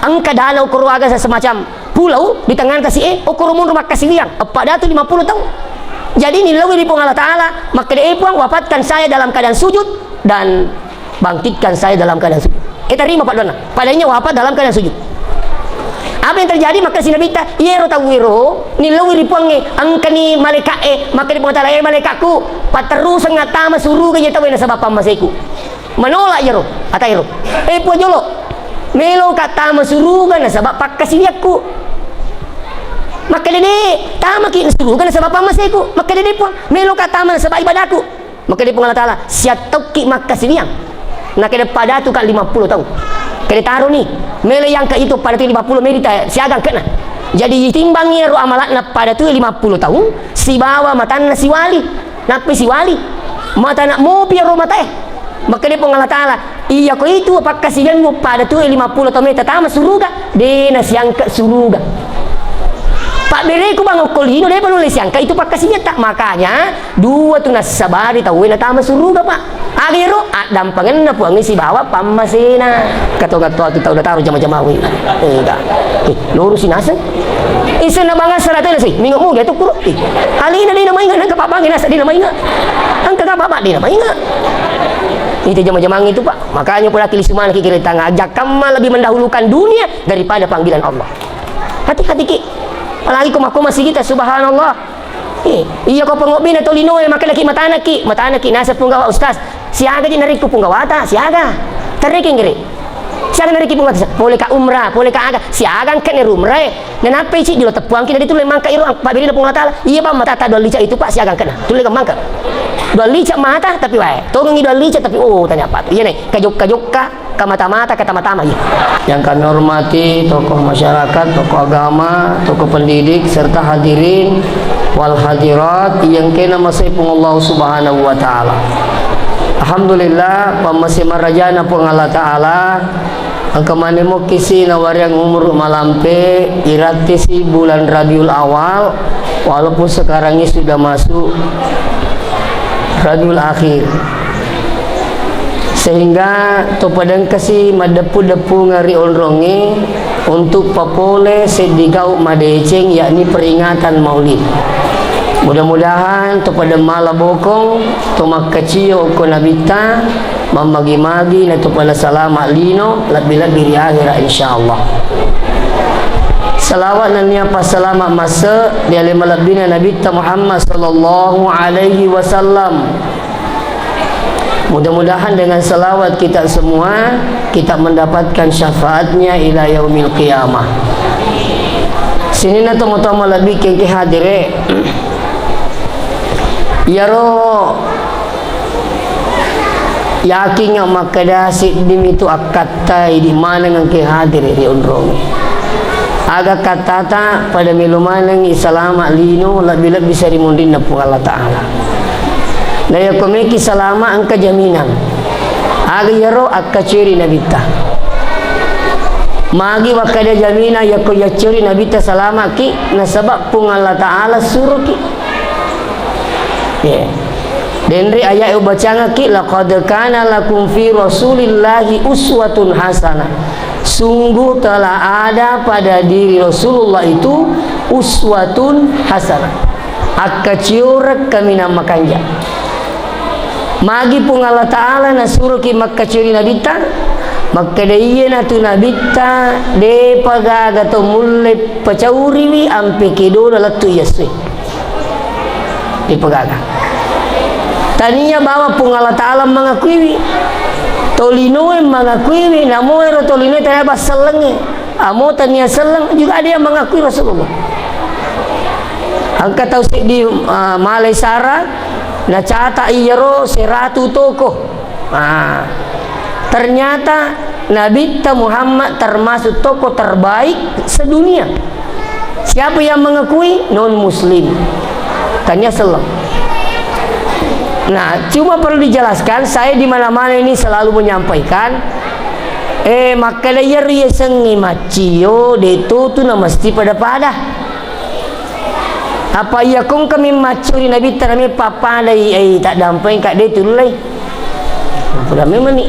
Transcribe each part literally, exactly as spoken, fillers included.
Engka danau koro aga semacam pulau di tengah tasi e, okoro monro makkasiwiang, eppa datu lima puluh taung. Jadi, nillau ri Puang Allah Ta'ala, makkeda, "Eh, Puang, wafatkan saya dalam keadaan sujud dan bangkitkan saya dalam keadaan sujud." Eh, tarima paddoanna. Padahal wafat dalam keadaan sujud. Apa yang terjadi? Makkasi Nabitta, iyaro tauwero, nillau ri Puangnge, engkani malaika'e, makkeda Puang Allah Ta'ala, "Eh, malaika'ku, patteruseng attama suruga je tauwe nasaba pammaseku." Menolak iyaro, ata ero. "Eh, Puang jolo, meloka tama suruga nasaba pakkasiwiakku." Makkeda, "De, tamaki suruga nasaba pammaseku." Makkeda, "De, Puang, meloka tama nasaba ibadaku." Makkeda Puang Allah Ta'ala, "Siattauki makkasiwiang." Nakkeda, "Padatuka lima puluh taung." Kede taroni, melo yangka itu padatu lima puluh merita siaga angkena. Jadi, timbangi ro amalakna padatu lima puluh taung, sibawa matanna siwali. Nappi siwali. Matana mopi ro matae. Makkeda Puang Allah Ta'ala, "Iya ko itu pakkasiwiangmu padatu lima puluh taung meta tama suruga." De nasiangka suruga. Pabbereku bang okko lino, de pa nulle siangka itu pakkasiwiatta. Makanya, dua tu nassabari tauwe natama suruga, Pak. Aga ero? Addampengenna Puangnge sibawa pammasena. Katonga to tu tau nataro jama-jamawi. Enggak. Eh, lurusi naseng. Isenna bang asara tena sih, minggu muga tu kuro. Eh, alina de namainga, nangka pabangi nasa de namainga. Angka gapa, Pak, de namainga. Itu jama-jamang itu, Pak. Makanya pula kili sumana kikira tanga. Aja kamma lebih mendahulukan dunia daripada panggilan Allah. Hati-hati ki. Apalagi ko makko masih kita, subhanallah. Eh, iya ko pengobbina tolinoe, maka lagi matanaki, matanaki nasa punggawa ustaz. Siaga ji narikku punggawata, siaga. Terriki nggiri. Siaga nariki punggawata, pole ka umrah, pole ka aga, siaga angkat ni umrah. Nanappai ci dilo teppuangki dari tulle mangka iro, Pak Beri na Puang Allah Ta'ala. Iya, Pak, mata tak dua lica itu, Pak, siaga angkat. Tulle ka mangka. Dua lica mata, tapi wae. Tongengi dua lica, tapi, oh, tanya apa tuh. Iya, nih, kajok-kajokka. Kamata-mata, katama-tama, iya. Yang kami hormati tokoh masyarakat, tokoh agama, tokoh pendidik, serta hadirin wal hadirat yang kena masai Puang Allah Subhanahu wa Ta'ala. Alhamdulillah, pammase marajana Puang Allah Ta'ala, engka manemo kisi nawariang umur malampe, irattisi bulan Rabiul Awal, walaupun sekarang ini sudah masuk Rabiul Akhir. Sehingga topadengkasi maddeppu-deppungeng ri onrongnge untuk papole seddi gau madeceng, yakni peringatan Maulid. Mudah-mudahan topadeng mala bokong, to makkacio ko Nabitta, mammagi-magi na topada salama lino, lebbi-lebbi ri akhira, insyaallah. Salawat nennia passalama masse ri ale malebbina Nabitta Muhammad sallallahu alaihi wasallam. Mudah-mudahan dengan salawat kita semua, kita mendapatkan syafaatnya ila yaumil qiyamah. Sininna tomatoa malebbi kengke hadire. Iyaro yakinga makkeda siddimi tu akkatta idi maneng engke hadire ri onrongnge. Aga kattata pada melo manengngi salama lino lebbi-lebbi seri munrinna Puang Allah Ta'ala. Na yakko meki salama engka jaminang. Aga iyaro akkaciori Nabitta. Magi wakkeda jaminang yakko yacciori Nabitta salamaki nasaba Puang Allah Ta'ala suroki. Iya. Denre ayat ubacangaki, "Laqad kana lakum fi Rasulillahi uswatun hasanah." Sungguh telah ada pada diri Rasulullah itu uswatun hasanah. Akkacioreng kaminang makanja. Magi Puang Allah Ta'ala nasuroki makkaciori Nabitta, makkeda iyena tu Nabitta, depa gaga to mulle pacauriwi ampe kedona lettu iyessoe. Depa gaga. Tania bawang Puang Allah Ta'ala mangakuiwi. Tolinoe mangakuiwi, namo ero tolinoe tania bassellengnge. Amo tania selleng juga ada yang mengakui Rasulullah. Engka tau seddi, ah, malai sara, nacata iyaro seratu toko. Ah, ternyata Nabitta Muhammad termasuk tokoh terbaik sedunia. Siapa yang mengakui? Non muslim. Tania selleng. Nah, cuma perlu dijelaskan, saya di mana-mana ini selalu menyampaikan, eh, makkeda iyaro yasengnge maccio, de totu na mesti pada-pada. Apa iya kongkami maccio ri Nabitta name pappadai, eh, taddampengka de tullei. Pura memang ni.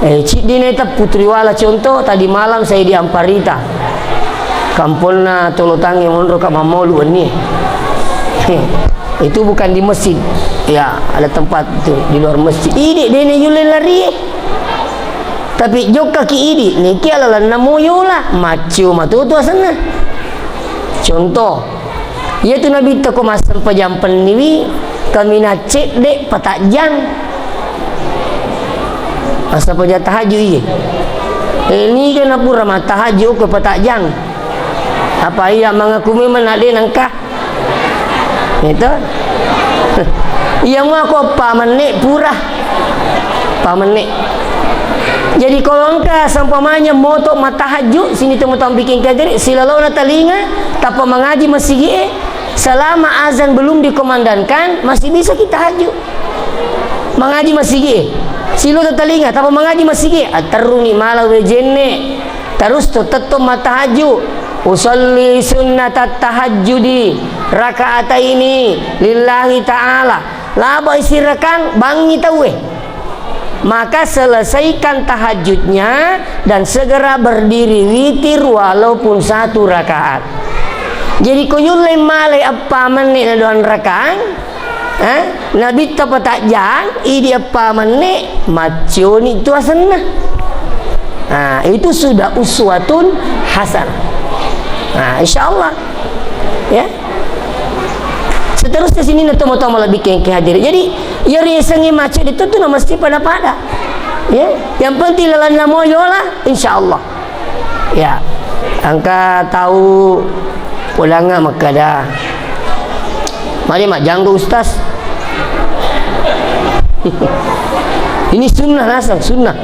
Eh, ciddi na ita Putriwala contoh, tadi malam saya di Amparita. Kamponna Tolotangnge monro ka mammolu wenni. Itu bukan di masjid. Ya, ada tempat itu di luar masjid. Idi de na yulle lari. Tapi jokka ki idi, niki alalanna moyola, maccio matoto asenna. Contoh, Iyatu Nabitta ko massempajang penniwi, kaminang cedde patajjang. Massempajang tahajud iye. Eh, niga napura mattahajud ko patajjang. Apa iya mangaku memang nak de nangka? Itu. Iya mua ko pa menne pura. Pa menne. Jadi, kalau engka seumpamanya moto mattahajud, sini temu tambiking kajari, silalona talinga, tappa mangaji masigi e, Selama azan belum dikumandangkan, masih bisa kita tahajud. Mangaji masigi. Silo talinga, tappa mangaji masigi. Atterruni mala wejenne. Terus to tetto mattahajud. Usalli sunnatat tahajjudi raka'ataini lillahi ta'ala. Labai sirakang, bangngi tauwe. Maka selesaikan tahajudnya dan segera berdiri witir walaupun satu rakaat. Jadi, ko yulle malai eppa menne na doang rakang, eh, Nabitta patajjang, idi eppa menne, maccioni tu asenna. Nah, itu sudah uswatun hasanah. Nah, insya Allah. Ya. Seterusnya sini na tomo-tomo lebih kengke hadir. Jadi, iya riasengnge macet itu tuh na mesti pada-pada. Ya, yang penting lalanna moyo lah, insya Allah. Ya, engka tau polanga makkada, mari majjanggo Ustaz. Ini sunnah nasang, sunnah.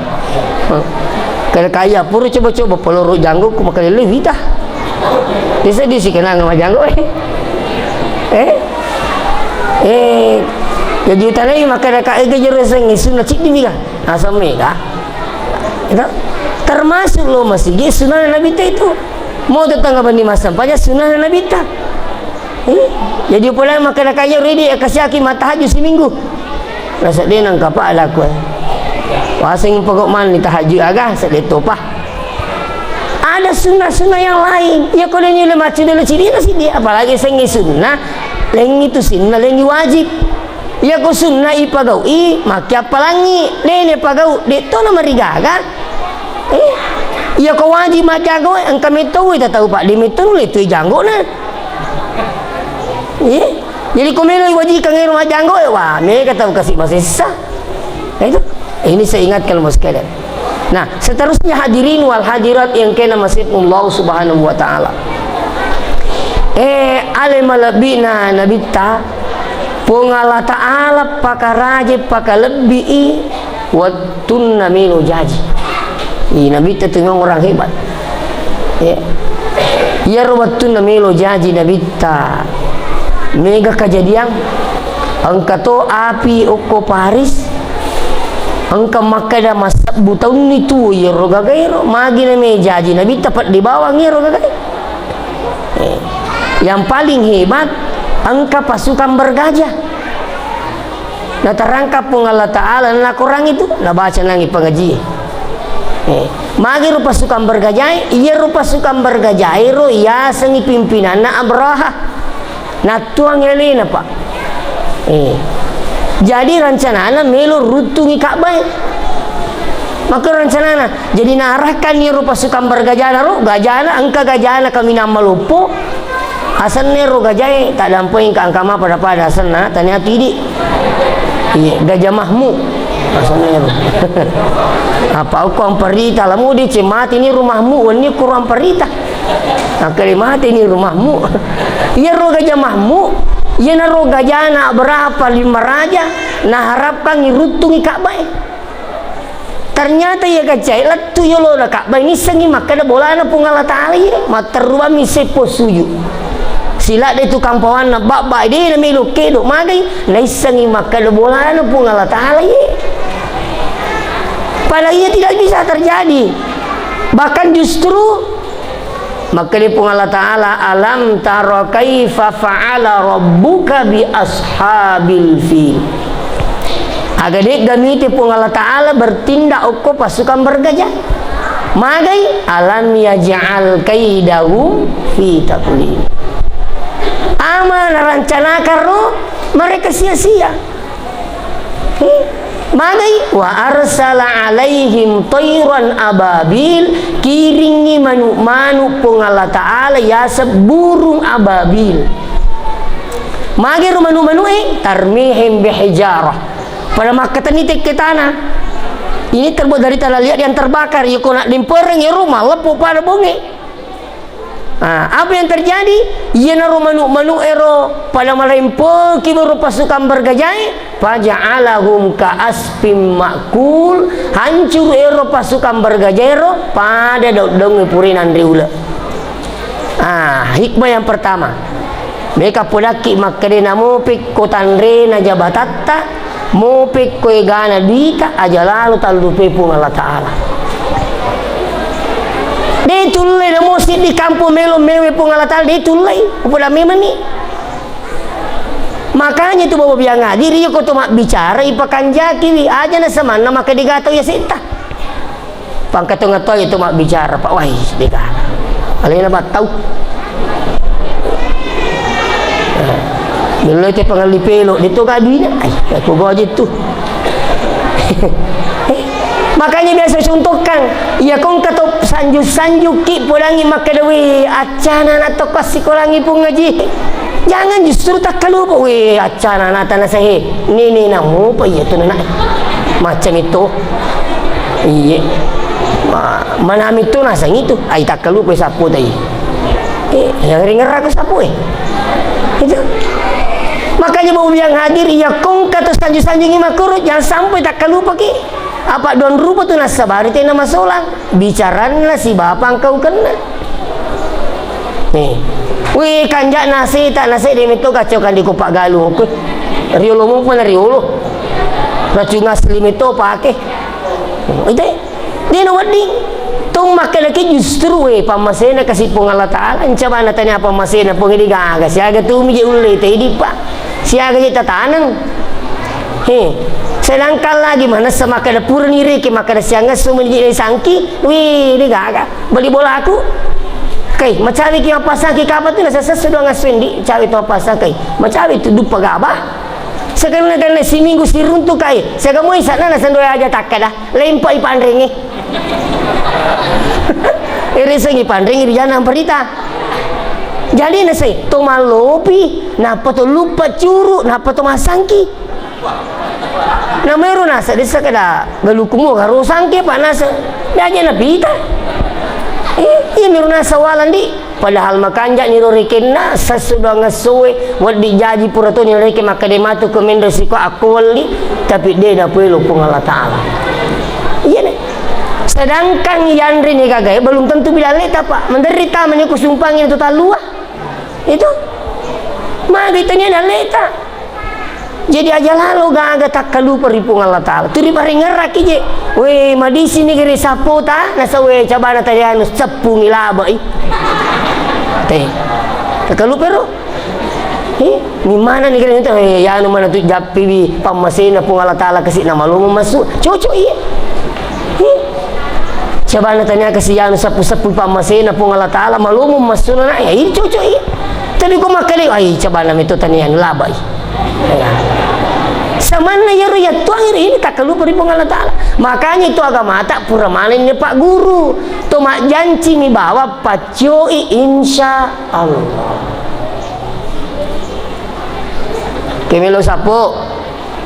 Kada kaya pura coba-coba peluru janggo ku makalele wita. Desa di si kenang majanggo, eh. Eh? Eh, jadi utanai makkada ka ega jero sengi sunnah ciddi mika. Asam mega. Itu termasuk lo masigi sunnah Nabitta itu. Mau tetangga bandi massempajang sunnah Nabitta. Eh? Jadi pula makkada kaya redi kasiaki mattahajud seminggu. Rasa de nangka pa ada kue. Waseng pokok mani tahajud aga sedde topa. Ada sunnah-sunnah yang lain. Ya, kalau ini udah macam dulu ciri nasi dia, apalagi sengi sunnah, lengi tu sunnah, lengi wajib. Iya ko sunnah ipagau'i, makkiappalangngi, dene pagau, de to na marigaga. Eh, iya ko wajib majjagau, engka metto wita tau, Pak, de metto nulle tu janggona. Eh, jadi ko melo wajikang ero majjanggo, eh, wah, mega tau kasi masessa. Nah, itu. Ini saya ingatkan, Bapak sekalian. Nah, seterusnya hadirin wal hadirat yang kena masih Allah Subhanahu wa Ta'ala. Eh, ale malebbina Nabitta, Puang Allah Ta'ala pakaraje, pakalebbii wettunna melo jaji. Ih, Nabitta tu memang orang hebat. Ya. Iyaro wettunna melo jaji Nabitta, mega kajadiang, engka to api okko Paris, engka makkeda massebbu taunni tuo iyaro gagaero, magi na me jaji Nabitta pedde bawang iyaro gagae. Eh, yang paling hebat, engka pasukan bergajah. Natarangka Puang Allah Ta'ala na Quran itu, nabaca nangi pengaji. Eh, magi ro pasukan bergajah e, iya ro pasukan bergajah e ro yasengi pimpinanna Abraha. Nattuang elena, Pak. Eh, jadi rencanana melo ruttungi Ka'bah e. Maka rencanana, jadi naarahkan iyaro pasukan bergajana ro, gajana, engka gajana kaminang maloppo, asenna ro gajae, taddampengka engka ma pada-pada asenna, tania tu idi. Iya, Gajah Mahmud. Asenna ro. Apa uko amparita, lamu di cemati ni rumahmu, wenni kuro amparita. Nakkeda mati ni rumahmu. Iyaro Gajah Mahmud, iyanaro gajana berapa lima raja, naharapkan iruttungi Ka'bah e. Ternyata iya gajah e lettu yolona Ka'bah, nissengi makkeda bolana Puang Allah Ta'ala iye, matterru bammi seppo suju. Siladde tukang pawanna babba de na melo kedo magai, naissengi makkeda bolana Puang Allah Ta'ala iye. Padahal iya tidak bisa terjadi. Bahkan justru Makkeda Puang Allah Ta'ala, "Alam tara kaifa fa'ala rabbuka bi ashabil fil." Aga de'ga mite Puang Allah Ta'ala bertindak okko pasukan bergajah? Magai, "Alam yaj'al kaidahum fi tadlil." Ama narancanakan ro mereka sia-sia. Eh, magai, "Wa arsala alaihim tairan ababil," kiringngi manu-manu Puang Allah Ta'ala yaseng burung ababil. Magai ro manu-manu e, "Tarmihim bihijarah." Pada makkatenni tekke tanah. Ini terbuat dari tanah liat yang terbakar. Iya ko naddempereng ero, malleppo pada bonge. Ah, apa yang terjadi? Iyanaro manu-manu ero pada malempeki ro pasukan bergajah e, faja'alahum ka'asfim ma'kul, hancur ero pasukan bergajah ero, pada daung-daung e pura nanre ule. Ah, hikmah yang pertama. Meka podakki makkeda, namopekko tanrena jabatatta, mopekko egana duita, aja lalo tallupai Puang Allah Ta'ala. De tullei namo siddi kampong melo mewe Puang Allah Ta'ala, de tullei. Upoda memang ni. Makanya tu Bapak Biang Hadir, iya ko to mabbicara, ipakanjakiwi, aja nasamanna makkeda gatau yasetta. Pangkatonga to itu mabbicara, Pak. Wai, dega. Alena battau. Bello te pangalli pelo, de to gaduina. Ai, aku goje tu. Makanya biasa contohkan, iya kongka to sanju-sanjuki podangi makkeda, "Wih, accana na to passikolangi Puang Haji." Jangan justru takkalupa, "Wih, accana na tana sehe." Nini namupa iya tu nana. Macam itu. Iye. Ma-, manami tu nasang itu. Ai takkalupa sappo tai. Eh, yang ringerako sappo e. Itu. Makanya Bapak Biang Hadir, iya kongka to sanju-sanjungi makkoro, jangan sampai takkalupaki. Apa doang rupa tu nassabari tena masolang. Bicaranna si bapa engkau kenna. Nih. Wih, kanjak nasi tak nasi de metto kacau kan di kopak galung. Oke. Riolo mupa na riolo. Racun asli metto pake. Itu. Dena wedding. Tong makkedaki justru, we, pammasena kasi Puang Allah Ta'ala, ncabana tania pammasena Puang, idi gaga, siaga tumi je ulle te idi, Pak. Siaga je tataneng. He. Sedangkan lagi manessa makkeda purani reke, makkeda siangesso meni je sangki, wi, idi gaga. Beli bolaku. Kai, macawi ki mappasangki kapang tu nasa sesso doang ngassu endi, cawi tu mappasang kai. Macawi tu duppa gaba. Sekarang kena siminggu siruntu kai. Sekamoi sana nasa dua aja takkeda. Lempai panrengnge. Irisengi panreng ri jana amperita. Jadi nasai to mallopi, nappa to luppa curu, nappa to massangki. Namero nasa desa kada galukumu garo sangke pa nasa. Daje napita. Eh, iya mero nasa walan di. Padahal makanja'ni ro rekenna, sessu doang essoe, wedding jaji pura toni rekeng makkeda matu ko menre siko akko welli, tapi de napoelo Puang Allah Ta'ala. Iyana. Sedangkan yanre ni gagae belum tentu bila leta, Pak. Menderita meni ko sumpangi tu tallua. Itu. Magi tania leta. Jadi aja lalo gaga takkalupa ri Puang Allah Ta'ala. Tu riparengngerraki je. We, madisini gere sapota, nasa we cabana tadi anu, seppungi labai. Te. Takkalupa ro. Eh, ni mana ni gere itu, eh, ya anu mana tu jappi wi pammasena Puang Allah Ta'ala kasi na malomo massu. Cocok iya. Hi. Cabana tania kasi anu seppu-seppu pammasena Puang Allah Ta'ala, malomo massuna na, ya, ini cocok iya. Tapi ko makkeda, ai, cabana meto tania anu labai. Ya. Samanna yaro yattuang ini takkalupa ri Puang Allah Ta'ala. Makanya itu agamata pura manenni Pak Guru. To majjanci mi bawa paccoi insya Allah. Kemelo sapo.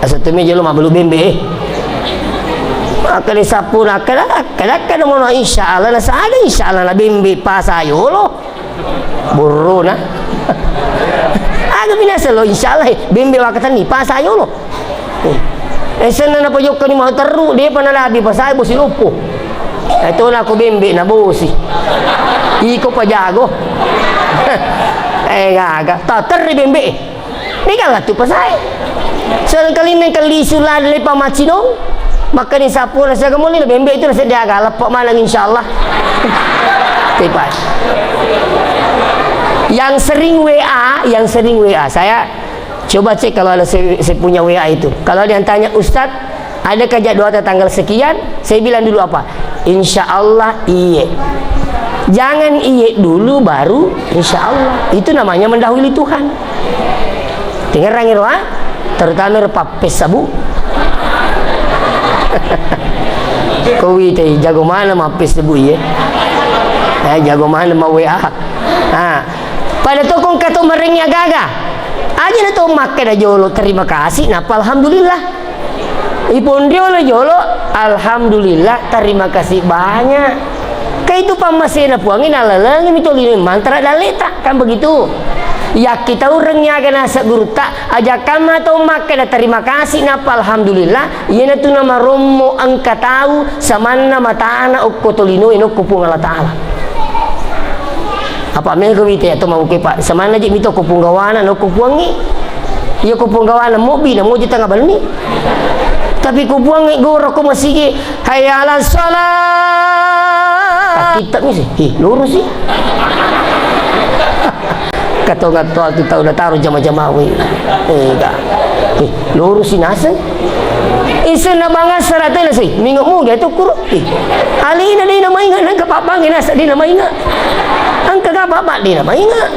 Asa tumi jolo mabbalu bembe, eh. Makkeda sappo, nakkeda, akkeda, akkeda mono, insya Allah, nasaga, insya Allah, na bembe pasayolo. Burrona. Aga binasa lo, insya Allah, eh, bembe wakatenni pasayolo. Eh, senna napajokkani mau terru, depa nalabi pasai bosi loppo. Eh, to nako bembe na bosi. Iko pajago. Eh, gaga. Ta terri bembe. Mega lettu pasae. Sengkalinna engka lisu lada lepa maccinong. Makkani sappo na siaga moli na bembe itu na seddi aga, leppa maneng, insya Allah. Tepa. Yang sering W A, yang sering W A, saya Coba cek kalau ada se-, saya punya W A itu. Kalau ada yang tanya, "Ustadz, adakah jadwalnya tanggal sekian?" Saya bilang dulu apa? "Insya Allah, iye." Jangan iye dulu baru insya Allah. Itu namanya mendahului Tuhan. Dengerangi roa, terutama ro pappes sabu. Ko wite jago mana mappes sabu iye? Eh, jago mana ma W A? Ah, pada tokong kato marengi agaga. Aja na to makkeda jolo terima kasih, napa alhamdulillah. Iponriolo jolo, alhamdulillah, terima kasih banyak. Ka itu pammasena Puangnge nalalengi mi tolino mantra dalleta, kan begitu. Yakkitaurengngi aga naseng gurutta, aja kamma to makkeda terima kasih, napa alhamdulillah, iyanatu namarommo engka tau samanna matana okko tolinoe nokko Puang Allah Ta'ala. Apa mega wite atau mau kepa? Samanna je mito ko punggawana no ko Puangnge. Iya ko punggawana mobi na moji tengah balni. Tapi ko Puangnge goro ko masigi, "Hayya 'alas shalah." Kita misi, "Ih, lurus sih." Katonga to tu tau na taro jama-jama we. Eh, ga. Eh, lurus sih naseng. Isenna bangang sarate na sui, minggu muga tu kuro. Eh, alina dena mainga, nangka pabbangi nasa dena mainga. Angka ga pabba dena mainga.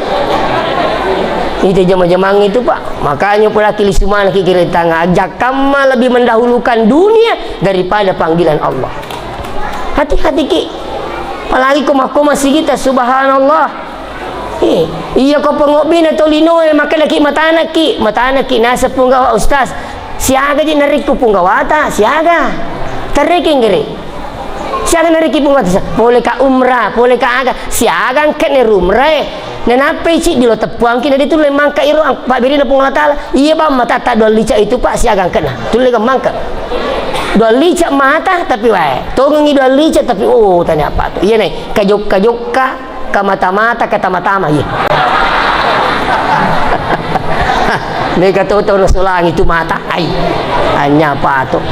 Ite jama-jamang itu, Pak. Makanya pulaki lisumana ki kira tanga. Aja kamma lebih mendahulukan dunia daripada panggilan Allah. Hati-hati ki. Apalagi koma-koma sigita, subhanallah. Eh, iya ko pengobbina tolinoe, makkedaki matanaki, matanaki naseng punggawa ustaz. Siaga ji narikku punggawata, siaga. Tarrekeng gere. Siaga narikki punggawata, sa-, pole ka umrah, pole ka aga, siaga angkene rumrae. Nanappai ciddi lo teppuangki na ditulle mangka iro ang-, pabbirina Puang Allah Ta'ala. Iya bang matatta dua lica itu pak, siaga angkena. Tulle ga mangka. Dua lica mata tapi wae. Tongengi dua lica tapi, oh, tanya apa tu. Iya nai, kajokka-jokka. Kamata-mata, katama-tama, iya. Mega toto nasolangi tu mata, ai. Anyapa to.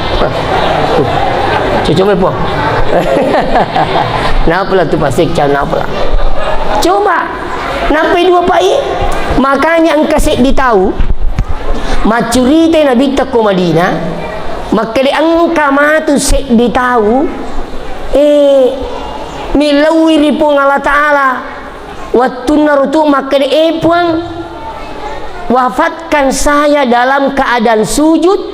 Cucu me po. Napalah tu pasik, can napalah. Coba. Napai dua pai? Makanya engka seddi tau maccurita Nabitta ko Madinah, makkeda engka matu seddi tau, eh, Nilauwi ri Puang Allah Ta'ala, wettunna rutu makkeda, "Eh Puang, wafatkan saya dalam keadaan sujud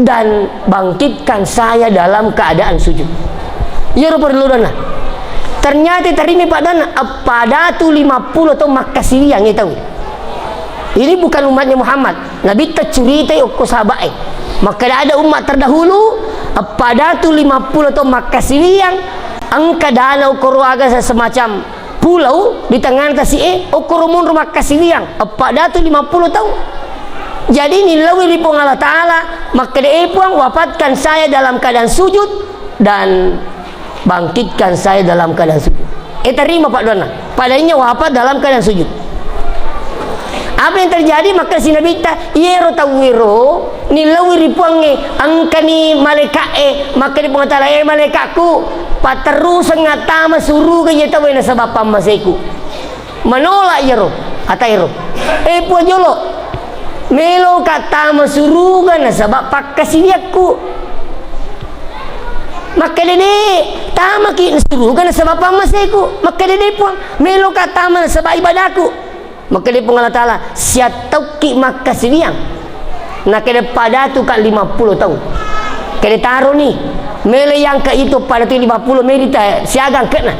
dan bangkitkan saya dalam keadaan sujud." Iyaro perludana. Ternyata terima padana, eppa datu lima puluh taung makkasiwiang e tau. Ini bukan umatnya Muhammad. Nabitta curitai okko sahabat e. Makkeda ada umat terdahulu, eppa datu lima puluh taung makkasiwiang, engka danau koro aga se-, semacam pulau di tengah tasi e, okkoro monro makkasiwiang, eppa datu lima puluh taung. Jadi nilauwi ri Puang Allah Ta'ala, makkeda, "Eh Puang, wafatkan saya dalam keadaan sujud dan bangkitkan saya dalam keadaan sujud." Eh, terima pak doanna. Padanya wafat dalam keadaan sujud. Apa yang terjadi? Maka si Nabitta, iyero tauwero, nilauwi ri Puangnge, engkani malaika'e, maka di Puang Ta'ala, "Eh, malaika'ku, patteruseng attama suruga iya tauwe nasaba pammaseku." Menolak iyero, ataero. "Eh, Puang jolo, melo ka tama suruga nasaba pakkasiwiakku." Makkeda, "De, tamaki suruga nasaba pammaseku." Makkeda, "De, Puang, melo ka tama nasaba ibadaku." Makkeda Puang Allah Ta'ala, "Siattaukki makkasiwiang." Nakkeda, "Padatu ka lima puluh taung." Kede taroni, melo yangka itu padatu lima puluh merita siaga angkena.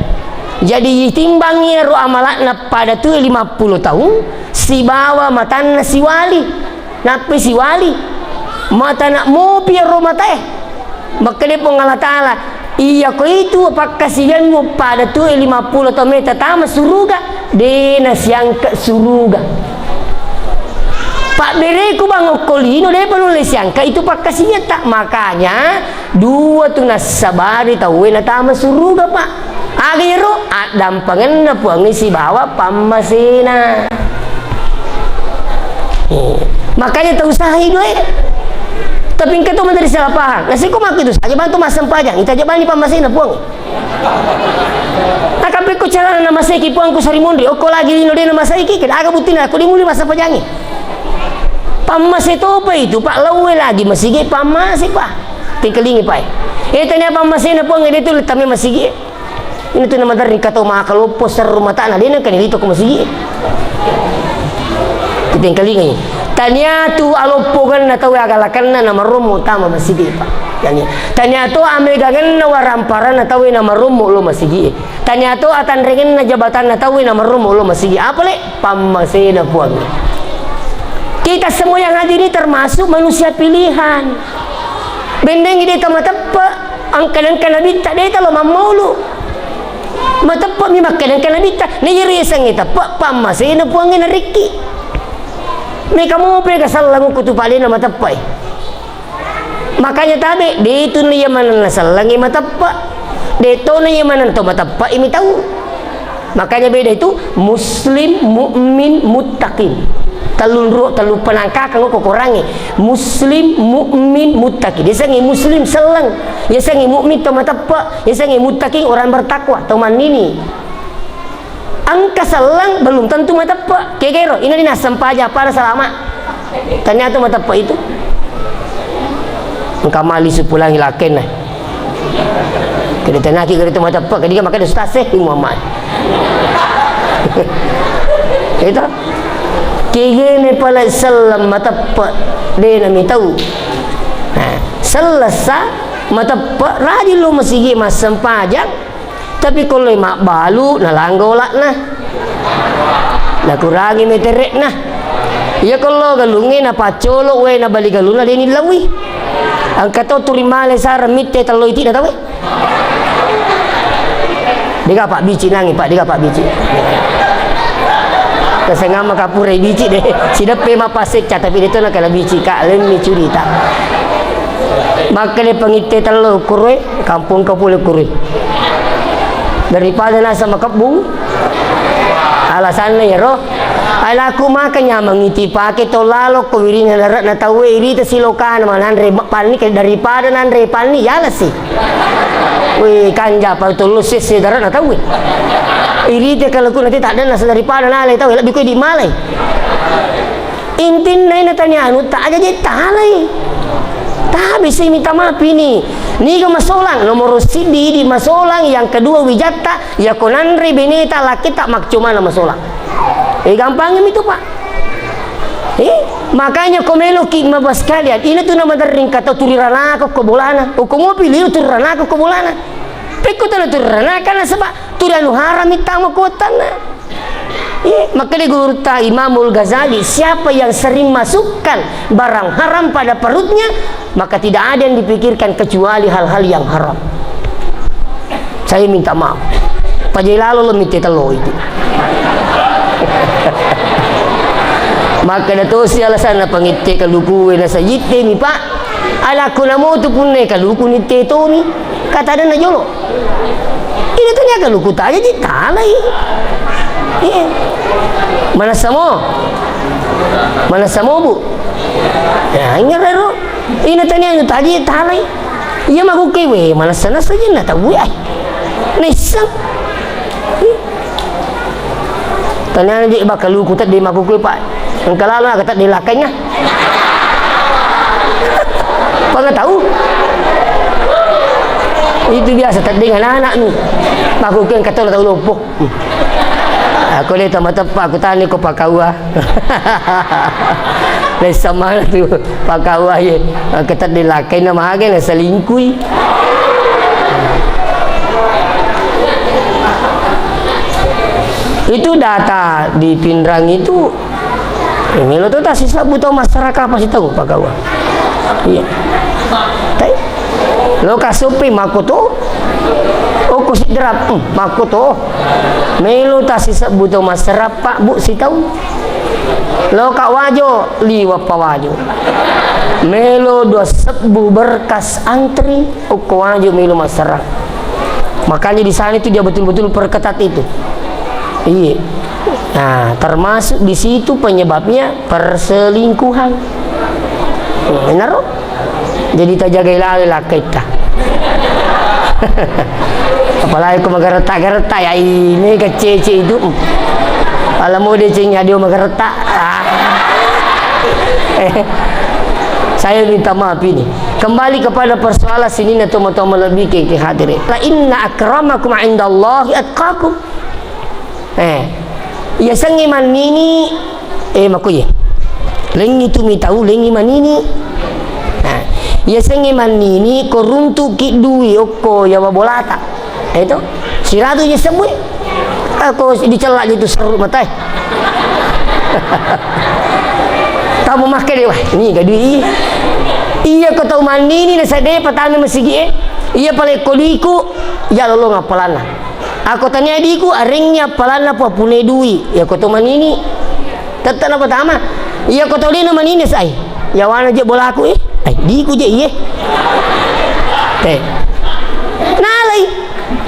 Jadi timbangi ro amalakna padatu lima puluh taung sibawa matanna siwali. Nappi siwali. Mata nak mopi ro matae. Makkeda Puang Allah Ta'ala, "Iya ko itu pakkasiwianmu pada tu lima puluh taung meta tama suruga, de nasiangka suruga." Pabbereku bang okko lino, de pa nulle siangka itu pakkasiwiatta. Makanya dua tu nassabari tauwe natama suruga, Pak. Aga iyaro? Addampengenna Puangnge sibawa pammasena. Eh, makanya tau usahai dua e. Tapi engka to menteri salah paham. Nasi ko makku itu saja bantu massempajang. Ita aja bani pammasena Puang. Nakape ko carana namaseki Puangku sari monri. Okko lagi lino de namasaiki. Keda aga buttina ko dimuli massempajangi. Pammase topa itu, Pak, laowe lagi masigi, pammase, Pak. Tengkalingi, Pak. Eh, tania pammasena Puang, de tu letame masigi. Ini tu nama dering kata maka loppo seru matana, de nengka nilito ko masigi. Tengkalingi. Tania tu aloppoganna tau agalakanna na marommo tama masigi, Pak. Tania. Tania tu amegangenna waramparanna tau na marommo lo masigi. Tania to atanrengenna jabatanna tauwe na marommo lo masigi. Apa le? Pammasena Puang. Kita semua yang hadir ini termasuk manusia pilihan. Bendengi deta mateppe, angka-angka nabitta deta lo mammolu. Mateppe mi makka angka nabitta. Naiyasengnge teppe, pammasena Puangnge narikki. Meka mope ka sallang ko tu palena mateppe. Makanya tabe, de tu na iya maneng nasellengngi mateppe. De to na iya maneng to mateppe imi tau. Makanya beda itu muslim, mukmin, muttaqin. Tellunro, tellu penangkakang ko korangnge. Muslim, mukmin, muttaqin. Yasengnge muslim selleng. Yasengnge mukmin to mateppe. Yasengnge muttaqin orang bertakwa, to mannini. Engka selleng belum tentu mateppe. Kegero, ina dina sempajang pada salama. Tania tu mateppe itu. Engka mali supulangi lakenna. Kede tenaki kede tu mateppe, kediga makanya ustaz eh, Muhammad. Itu. Kegene pala selleng mateppe, de nami tau. Nah, sellessa mateppe, rajin lo masigi massempajang. Tapi ko loi mabbalu, nalangga ola'na. Nakurangi metere'na. Iya ko lo galungnge, napaccolo wae, nabali galunna, de nillaui. Engka to turi male sarang mitte tello iti'na tauwe. Dega pabbici nangi, Pak, dega pabbici. Tasengamma kapura ibici de. Sideppe mappasecca, tapi de to nakala bici, Kak, lemmi curita. Makkeda pangitte tello kuroe, kampong ka pole kuroe. Daripada naseng makebbung, alasanna iyaro, alaku maka nyameng iti pake to lalo ko wirina dare'na tauwe, irita silokana mananre panni, daripada nanre panni, yalesi. Wih, kanja pa tollo sesse dare'na tauwe. Irita kalaku nanti tak dena daripada nale tauwe, lebbi ko di malai. Intinna ina tania anu, ta aja je talai. Tabe si minta maaf ini. Niga masolang, nomor siddi idi masolang, yang kedua wijatta, ya ko nanre beneta laketa makcomana masolang. Eh, gampang mi tu, Pak. Eh, makanya ko meloki maba sekalian, ina tu nama dering kata turi ranaka ko bolana. Ko mopi liu turi ranaka ko bolana. Pekko tana turi ranaka nasaba turi anu haram mittama ko tanna. Iya, makkeda gurutta Imamul Ghazali, siapa yang sering masukkan barang haram pada perutnya, maka tidak ada yang dipikirkan kecuali hal-hal yang haram. Saya minta maaf. Pajai lalo lo mitte tello itu. Makkeda tosi alasanna pangitte kaluku wena sajitte mi, Pak. Alakku namotu punne kaluku nitte tomi. Kata dena jolo. Ina tania kaluku taja ji talai. Iya. Manessa mo? Manessa mo, Bu? Ya, ingerero. Ina tania anu taja talai. Iya makuke we, manessa-nessa jenna tau we ai. Naisseng. Taniana je bakkaluku tedde makkukue, Pak. Engka lalo aga tedde lakkainna. Panga tau? Itu biasa tedde anak-anak mi. Makkukue engka tau na tau loppo. Aku le tama teppa, aku tani ko pakaua. Lessa mana tu pakaua ye. Engka tedde lakkainna mage na selingkui. Itu data di Pinrang itu, eh, melo to tasisebbu tau masyarakat pasti tau pagawa. Iya. Tai. Lo kasupi mako to. Oko sidrap, hmm, mako to. Melo tasisebbu tau masyarakat, Pak, Bu, sitau. Lo ka Wajo, liwa pa Wajo. Melo dua sebbu berkas antri. Okko Wajo melo massarang. Makanya di sana itu dia betul-betul perketat itu. Iya. Nah, termasuk di situ penyebabnya perselingkuhan. Nah, enaro. Jadi tajagai lalo lakkaitta. Apalagi ko magaretta-garetta ya ini kecece itu. Ala mode ceng ya dia magaretta. Ah. Saya minta maaf ini. Kembali kepada persoalan sininna tomatoa malebbi ke, ke hadir. La inna akramakum indallahi atqakum. Eh, yasengnge mannini, eh, makoye. Lengngi tu mitau, lengngi mannini. Nah, yasengnge mannini, ko runtuki dui okko yawa bolata. Eh, to? Siratu je sebbu. Ako dicellak je tu seru matai. Tamu makke de, wah, ni ga dui. Iya ko tau mannini na sedde patame masigi e. Iya pale ko duiku, ya lolong appalanna. Ako tania diku, arengngi appalanna papune dui. Iya ko to manini. Tette na pertama. Iya ko to dena manini sai. Yawana je bolaku eh. Ai, diku je iye. Teh. Nalai.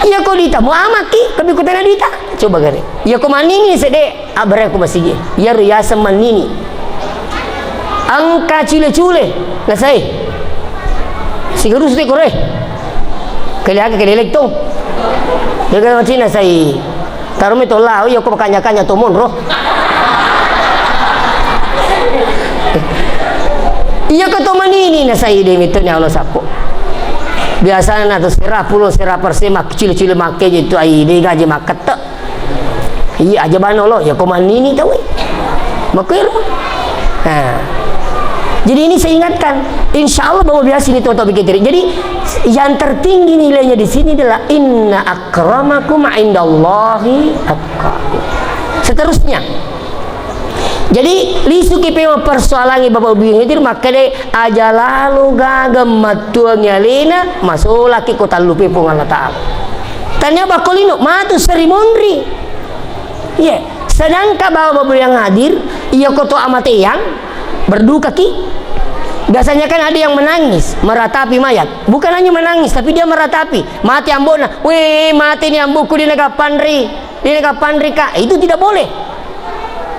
Iya ko dita, mu amaki, tapi ko tania dita. Coba gare. Iya ko manini sedde. Abbere ko masigi. Iyaro yaseng mannini. Engka cule-cule, nasai. Sigaru sute kore. Kali aga kali elekto. Jaga macina sai. Taro me tola, oh, iya ko makanya-kanya to monro. Iya ko to manini nasai de metto ni alo sappo. Biasana na to sera pulo sera perse mak cule-cule makke je tu ai de gaje makkette. Iya, aja banolo, ya ko mannini tau, eh. Makkuero. Nah. Jadi ini saya ingatkan, insya Allah bahwa biasa ini toto bikin teri. Jadi yang tertinggi nilainya di sini adalah inna akramakum indallahi atqakum. Seterusnya. Jadi, lisuki pemeng persoalannya Bapak Ibu yang hadir, makkeda aja lalo gaga mattuangi alena, masolaki ko tallupe Puang Allah Ta'ala. Tania bakko lino, matu seri monri. Iya, sedangkan Bapak Ibu yang hadir, iya ko to amateang, berdukaki. Biasanya kan ada yang menangis, meratapi mayat. Bukan hanya menangis, tapi dia meratapi. Mati ambokna, weh, mati ni ambokku, dia naga panri. Dia naga panri, Kak. Itu tidak boleh.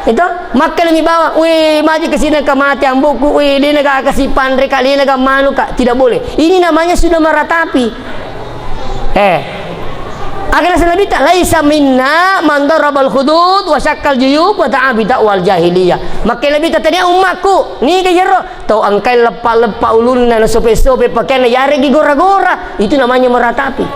Itu, makkeda mi bawang, weh, maji kesini ka mati ambokku, weh, dia naga kasi panri, Kak, dia naga manu, Kak. Tidak boleh. Ini namanya sudah meratapi. Eh. Aga naseng Nabitta, "Laisa minna man darabal khudud wa syakkal juyub wa da'a bida'wal jahiliyah." Makkeda Nabitta, "Tania ummakku, niga iyaro tau engkai leppa-leppa ulunna, nasope-sope pakeanna, yaregi gora-gora." Itu namanya meratapi.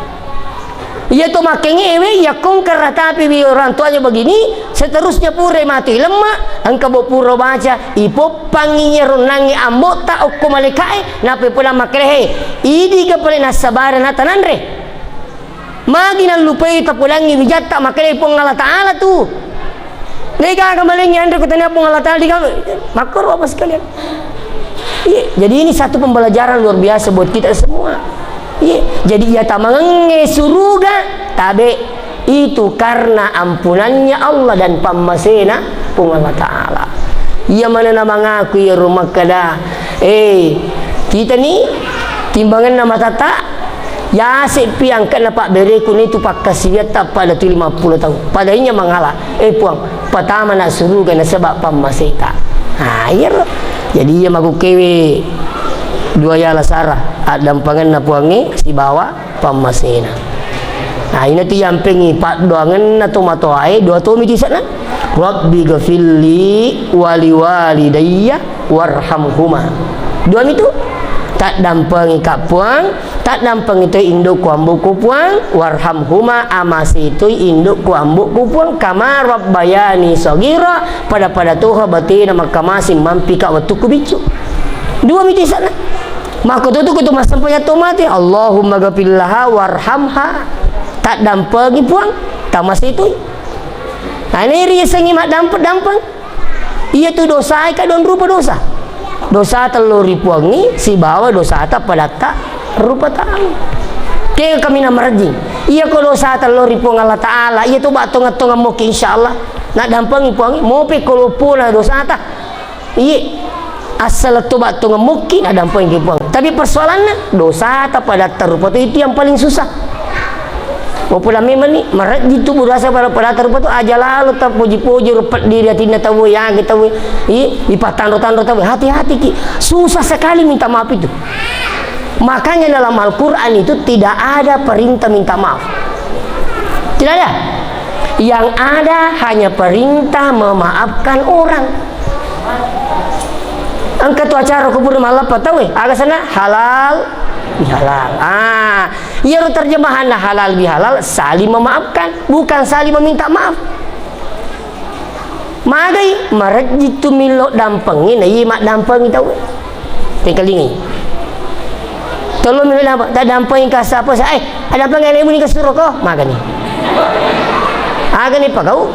Iya to makkengnge ewe, iya kongka ratapi wi orang tuanya begini, seterusnya pura matu ilemma, engka bo pura baca, ipoppangi iyaro nangnge ambotta okko malaika'e, nappa ipodang makkeda, "He, idiga pale nassabari na tananre? Magi nallupai tapodangngi wijatta?" Makkeda Puang Allah Ta'ala tu. Degaga malengngi anre ko tania Puang Allah Ta'ala digaga. Makkoro apa sekalian? Iya, jadi ini satu pembelajaran luar biasa buat kita semua. Iya, jadi iya tamangengnge suruga, tabe itu karena ampunannya Allah dan pammasena Puang Allah Ta'ala. Iya mana na mangaku iya rumah kada. Eh, kita ni timbanganna matata, yase'pi angka'na pabbereku nitu pakkasiwiatta pada tu lima puluh tahun. Padainya mangala, eh Puang, patama na suruga nasaba pammaseta. Nah, iyaro. Jadi iya makukkewe dua yala sara, addampangenna Puangnge sibawa pammasena. Nah, ina tu yampengi paddoangenna tomatoae, dua tomi tisana. Rabbi gafilli wali walidayya warhamhuma. Dua mitu. Taddampengi ka Puang, taddampengi toi indokku ambokku Puang, warhamhuma, amasi toi indokku ambokku Puang, kama rabbayani sagira, pada-pada toha batena makkamasing mampika wettukku biccu. Dua mitu isana. Makko tu tu kutu massempajang to mate, Allahumma gafil laha warhamha. Taddampengi Puang, tamasei toi. Nah, ini riasengngi maddampeng-dampeng. Iya tu dosae ka don rupa dosa. Dosa tello ri Puangngi sibawa dosata padatta rupa tau. Ke kami na marejing. Iya ko dosa tello ri Puang Allah Ta'ala, iya tu ba tongeng-tongeng moki insyaallah. Naddampengi Puangngi, mope ko loppona dosata. Iye, asal toba tongeng mukki, nadampengki Puang. Tapi persoalanna, dosata padatta rupa tu, itu yang paling susah. Mapula memang ni, marejji tu berasa pada, padatta rupa tu, aja lalo tapoji-poji, rupa diri atinna tau, ya, kita, iye, ipatanro-tanro tau, hati-hati ki. Susah sekali minta maaf itu. Makanya dalam Al-Quran itu tidak ada perintah minta maaf. Tidak ada. Yang ada hanya perintah memaafkan orang. Engka tu acara ko pura mallappa tauwe, aga sana? Halal bihalal. Ah, iyaro terjemahanna halal bihalal, saling memaafkan, bukan saling meminta maaf. Magai, marejji tu millo dampengngi, na iya maddampengi tauwe. Tengkalingai. Tello millo dampeng, taddampengi ka sapa sa, eh, addampeng alemu ni ka suroko, magani. Agani pagau.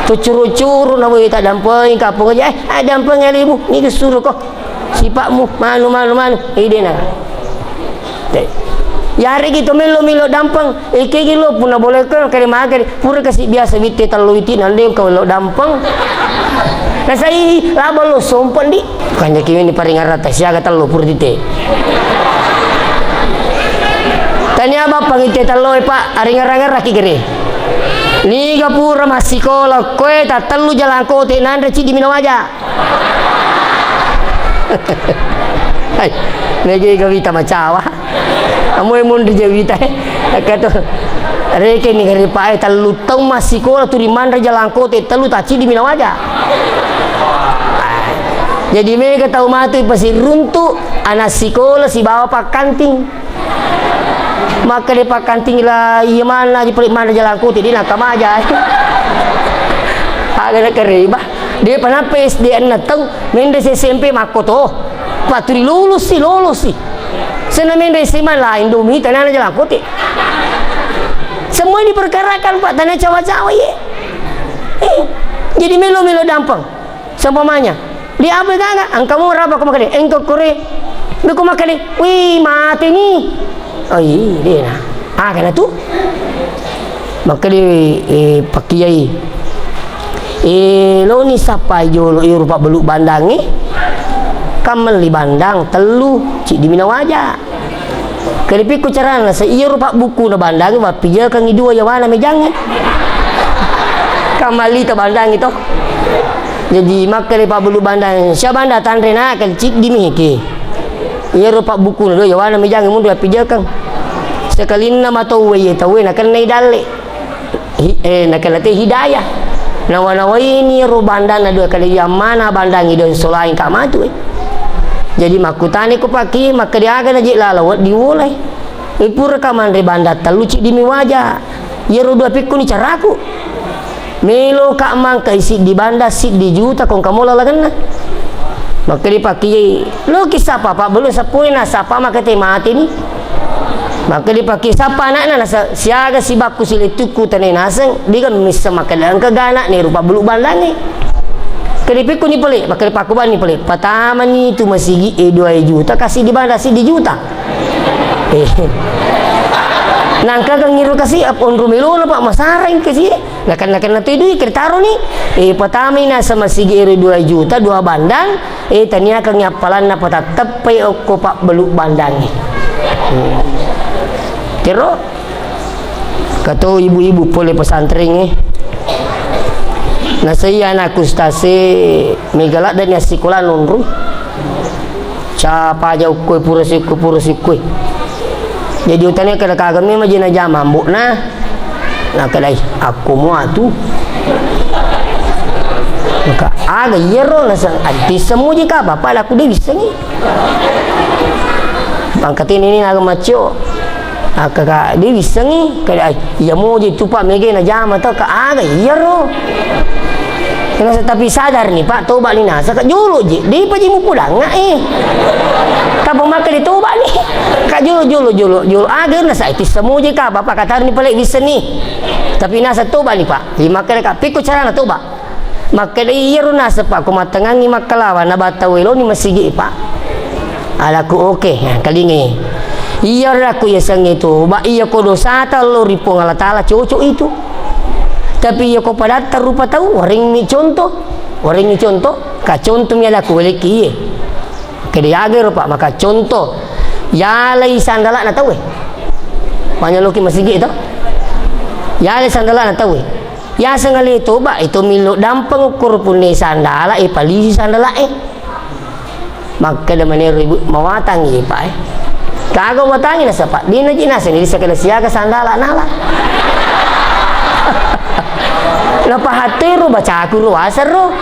Tucuru-curu na woi taddampengi kapong aja, eh, addampeng alemu ni ka suroko. Sipa'mu, manu, manu, manu. Idena. Te. Yaregi to melo-melo dampeng, ikegi lo punna boleh kan kare magari, pura kasi biasa witte tello witi nande engka lo dampeng. Nasai laba lo sompeng di. Kanja kiwi ni paringarata siaga tello pura tite. Tania bappang itte tello e, Pak, aringarang-ngaraki gere. Niga pura massikola koe tattellu jalangkote nanre ciddi mina waja. Hai, mega ega wita macawa. Amo e monri je wita, eh. Kato, reke ni garipa e tellu taung massikola turi manre jalangkote tellu tacidi mina waja. Jadi mega tau matu ipasiruntu anak sikola sibawa pakkanting. Makkeda pakkanting la iya manna aja pale manre jalangkote de nakamaja. Aga nakareba. De panappa S D enna taung, menre S M P makkoto. Paturi lulusi, lulusi. Sena menre S M A la Indomie tanana jalangkote. Semua diperkarakan, Pak, tana cawa-cawa ye. Eh, jadi melo-melo dampeng. Seumpamanya, di apa gaga? Engka mo rapa ko makkeda, engka kore. Beko makkeda, "Wih, mate ni." Oh, iya, dena. Ah, kana tu. Makkeda, eh, pakkiyai. Eh, loni sappai jolo iyaro pabbelu bandangnge. Kammelli bandang tellu, ciddi mina waja. Kedipikku carana, se iyaro pabbukkuna bandangnge, wappijakengngi dua yawana mejangnge. Kammalli to bandangnge to. Jadi, makkeda pabbelu bandang, "Sia banda tanre na, kali ciddi mi ke." Iyaro pabbukkuna dua yawana mejangnge mundu wappijakeng. Sekalinna matauwe iye tauwe nakennai dalle. Hi-, eh, nakella te hidayah. Nawa-nawaini ro bandanna dua kali yammana bandangi dua solaing ka matu, eh. Jadi makkutani ko pakki, makkeda aga naji lala wedding wolai. Eh, pura ka manre bandang tellu ciddi mi waja. Iyaro dua pikkuni caraku. Melo ka mangkai siddi bandang, siddi juta, kong kamola lagenna. Makkeda pakki, lo ki sapa, Pak, belum seppuh na sapa maka te mati ni. Makkeda pakki sappa anakna, nasa-, siaga sibakku silettukku tane naseng, dega missa makkeda engka ga anakna rupa bulu bandangnge. Kedipikku ni pale, makkeda pakku bani pale, patamani tu masigi e dua juta, kasi di banda siddi juta. Eh. Nangka kan ngiru kasi ap-, onro melona, Pak, masareng kasi. Nakenna-kenna tu dui, kede taroni. Eh, patamai nasa masigi ero dua juta, dua bandang. Eh, taniakengngi appalanna patatteppai okko pabbelu bandangnge. Hmm. Kero, kato ibu-ibu pole pesantrengnge. Nasai anakku stase mega laddani assikola nonro. Capa aja ukkoi, pura siukkoi, pura siukkoi. Jadi utane kada kagemme maji najama ambo'na. Nakkadai, akko mua tu. Maka aga iyaro naseng, ati semmuji ka, Bapak, laku de wissengi. Mangkatini ni naga maccio. Akka ka, de wissengi. Kada, ai, iya moji tu, Pak, mega najama to, ka aga iyaro. Nasa tapi sadar ni, Pak, toba ni nasa, ka jolo je, de pa ji mupudangnga, eh. Kapa maka ditoba ni. Ka jolo, jolo, jolo, jolo. Aga nasa, ati semmuji ka, Bapak, katar ni pale wissengi. Tapi nasa toba ni, Pak. Jadi makkeda ka, pikko carana toba. Makkeda iyaro naseng, Pak, ko mattengangngi makkalawa, nabatta weloni masigi, Pak. Alaku, oke, ya, kalingai. Iyaro aku yasengnge toba, iya ko dosata lo ri Puang Allah Taala, cocok itu. Tapi iya ko padatta rupa tau, warengngi contoh. Warengngi contoh, ka contoh mi alaku welekki iye. Kede aga ero, Pak, maka contoh, yalai sandala'na tauwe. Manyoloki masigi to. Yalai sandala'na tauwe. Yaseng ale toba, itu millo dampeng ukkoro punne sandala, e palisi sandala e. Makkeda manero ibu, mawatang iye, Pak, e. Kaga watangi nasa, Pak, dina ji nasa ni, sakala siaga sandala nala. Napahattero bacaku ro waseng ro.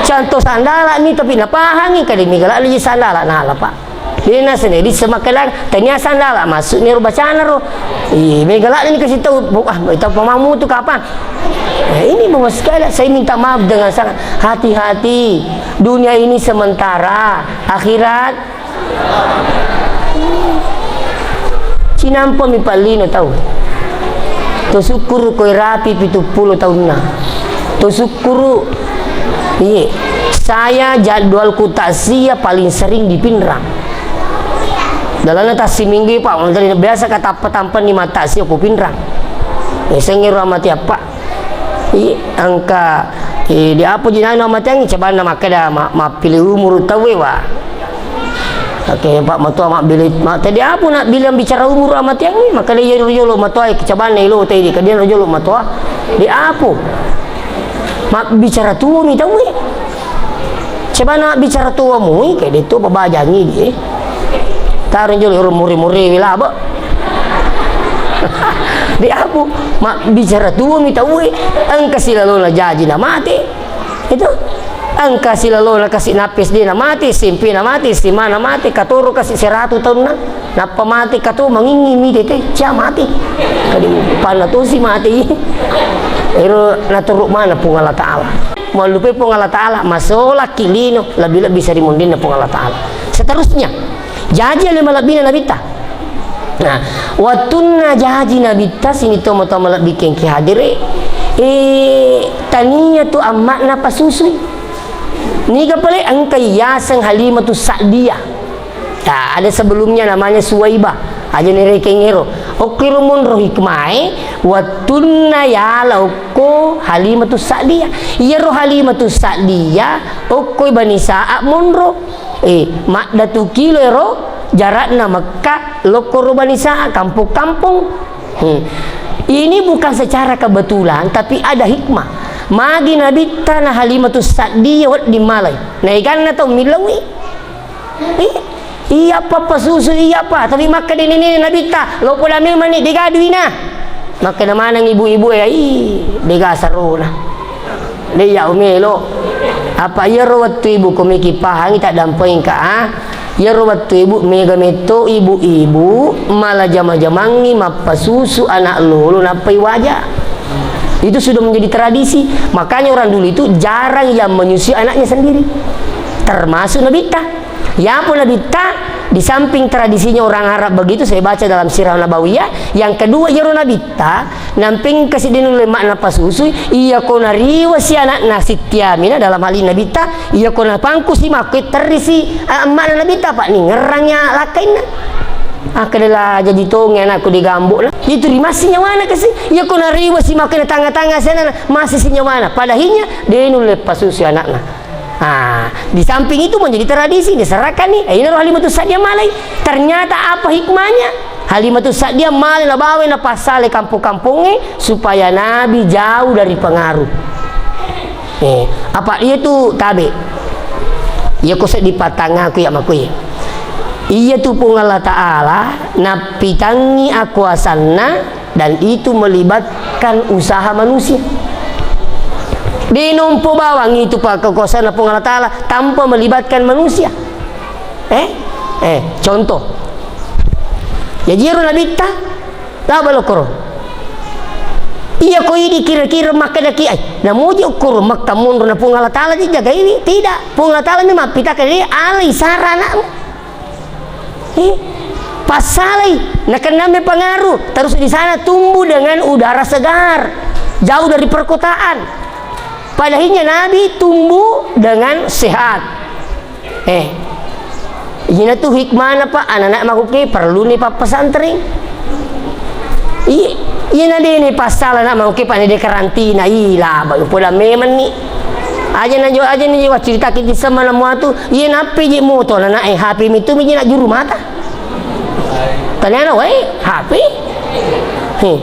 Contoh sandala mi, tapi napahangi, kade mega ladde ji sandala nala, Pak. Dena sendiri semakkedang, tania sandala maksudnya ro bacana ro. Iya, mega ladde ni kasih tahu, Bu, ah, itu pamamu tu kapan? Ya, ini Bapak sekalian, saya minta maaf dengan sangat. Hati-hati, dunia ini sementara, akhirat Cinampa mi pallino tau. To sukkuru koe rapi pitu pulo taunna. To sukkuru, iye, saya jadwalku takziah paling sering di Pinrang. Dalamnya tassiminggu, Pak, biasa katappa-tampa ni matakziah ko Pinrang. Yasengnge ro amati appa. I, engka, i, di apa ji nanu amateangngi, cabanna makkeda ma-, mappili umuru tauwe, wa. Oke, Pak Matoa mabbili, ma-, tadi apa nak bilang bicara umuru amateangngi, makkeda iya ro jolo matoa, cabanna ilo tadi, kemudian ro jolo matoa. Di apa? Mabbicara tuo mi tauwe. Coba na bicara tuo mui, kayak itu babajangi dia. Tarung jolo ro muri-muri wila, Bok. Di apa? Mabbicara tuo mi tauwe. Engka silalona jaji na mate. Itu. Engka silalona kasi napes dia na mate, S M P na mate, S M A na mate, katoro kasi seratu taunna. Nappa mate kato mangingi mi tete, cia mate. Kadi panna tosi mate. Ero naturuk mana Puang Allah Ta'ala. Mallupai Puang Allah Ta'ala, masolaki lino, lebih-lebih sari mundinna Puang Allah Ta'ala. Seterusnya, jaji ale malebbina Nabitta. Nah, wattunna jaji Nabitta, sini tomo-tomo lebbi kengki hadire, eh, tania tu amma'na pasusui. Niga pale engka yaseng Halimatu Sa'diyah. Nah, ada sebelumnya namanya Suwaibah. Aja nerekeng ero. Okkiro monro hikmae, wattunna yala okko Halimatu Sa'diyah. Iyaro Halimatu Sa'diyah, okkoi Bani Sa'ad monro. Eh, maddatu kilo ero jarakna Mekkah, lokko ro Bani Sa'ad, kampong-kampong. Hmm. Ini bukan secara kebetulan, tapi ada hikmah. Magi Nabitta na Halimatu Sa'diyah wedding malai. Naeganna tau millaui. Iya, iya apa pasusu, iya apa. Tapi makkeda nene Nabitta, lo pola memang ni dega duina. Makkeda maneng ibu-ibu e, ih, dega sarona. De iya umelo. Apa iyaro wettu ibu ko meki pahangi tak dampengka, ah. Iyaro wettu ibu mega metto ibu-ibu mala jama-jamangi mappasusu anak lolo nappai waja. Itu sudah menjadi tradisi. Makanya orang dulu itu jarang yang menyusui anaknya sendiri. Termasuk Nabitta. Yapo Nabitta, di samping tradisinya orang Arab begitu, saya baca dalam Sirah Nabawiyah. Yang kedua, iyaro Nabitta, nampeng kasi de nulle makna pasusui, iya ko nariwasi anakna sittiamina dalam hal ini Nabitta, iya ko napangkusi makko terrisi, eh, makna Nabitta, Pak, ni ngerrangnya lakkainna. Ah, kedela jadi tonge anakku di gambokna. Itu rimasi nyawana kasi. Iya ko nariwasi makko na tanga-tanga si anakna, masih si nyawana. Padahinya, de nulle pasusui anakna. Ah, di samping itu menjadi tradisi, diserahkan nih. Eh, ini Halimatus Sa'diyah malai. Ternyata apa hikmahnya? Halimatus Sa'diyah malai nabawa napassalai kampong-kampongnge supaya Nabi jauh dari pengaruh. Eh, apa iya tu tabe? Iya ko seddi patangaku ya makui. Iya tu Puang Allah Ta'ala napitangi akuasanna dan itu melibatkan usaha manusia. Dinompo bawang itu pa kekuasaanna Puang Allah Ta'ala tanpa melibatkan manusia. Eh? Eh, contoh. Ya jiro Nabitta, laba lokoro. Iya ko idi kira-kira makkedaki, ai, namuji ukkuru makka munru na Puang Allah Ta'ala dijagaiwi? Tidak. Puang Allah Ta'ala memang pitaka dia alai sara anakmu. Eh, passalai, nakenna mi pengaruh, terus di sana tumbuh dengan udara segar, jauh dari perkotaan. Padahinya Nabi tumbuh dengan sehat. Eh, ina tu hikmahna, Pak, anak-anak makuke perlu ni, Pak, pesantren. Iya, iya na dene passalai anak makuke, Pak, ni de karantina, ila, ba, poda memang ni. Aja na jo, aja ni jiwa cerita kita sama na muatu. Iya, nappe je moto na, na, eh, H P mitu mi je na juru mata. Taniana wae H P. He.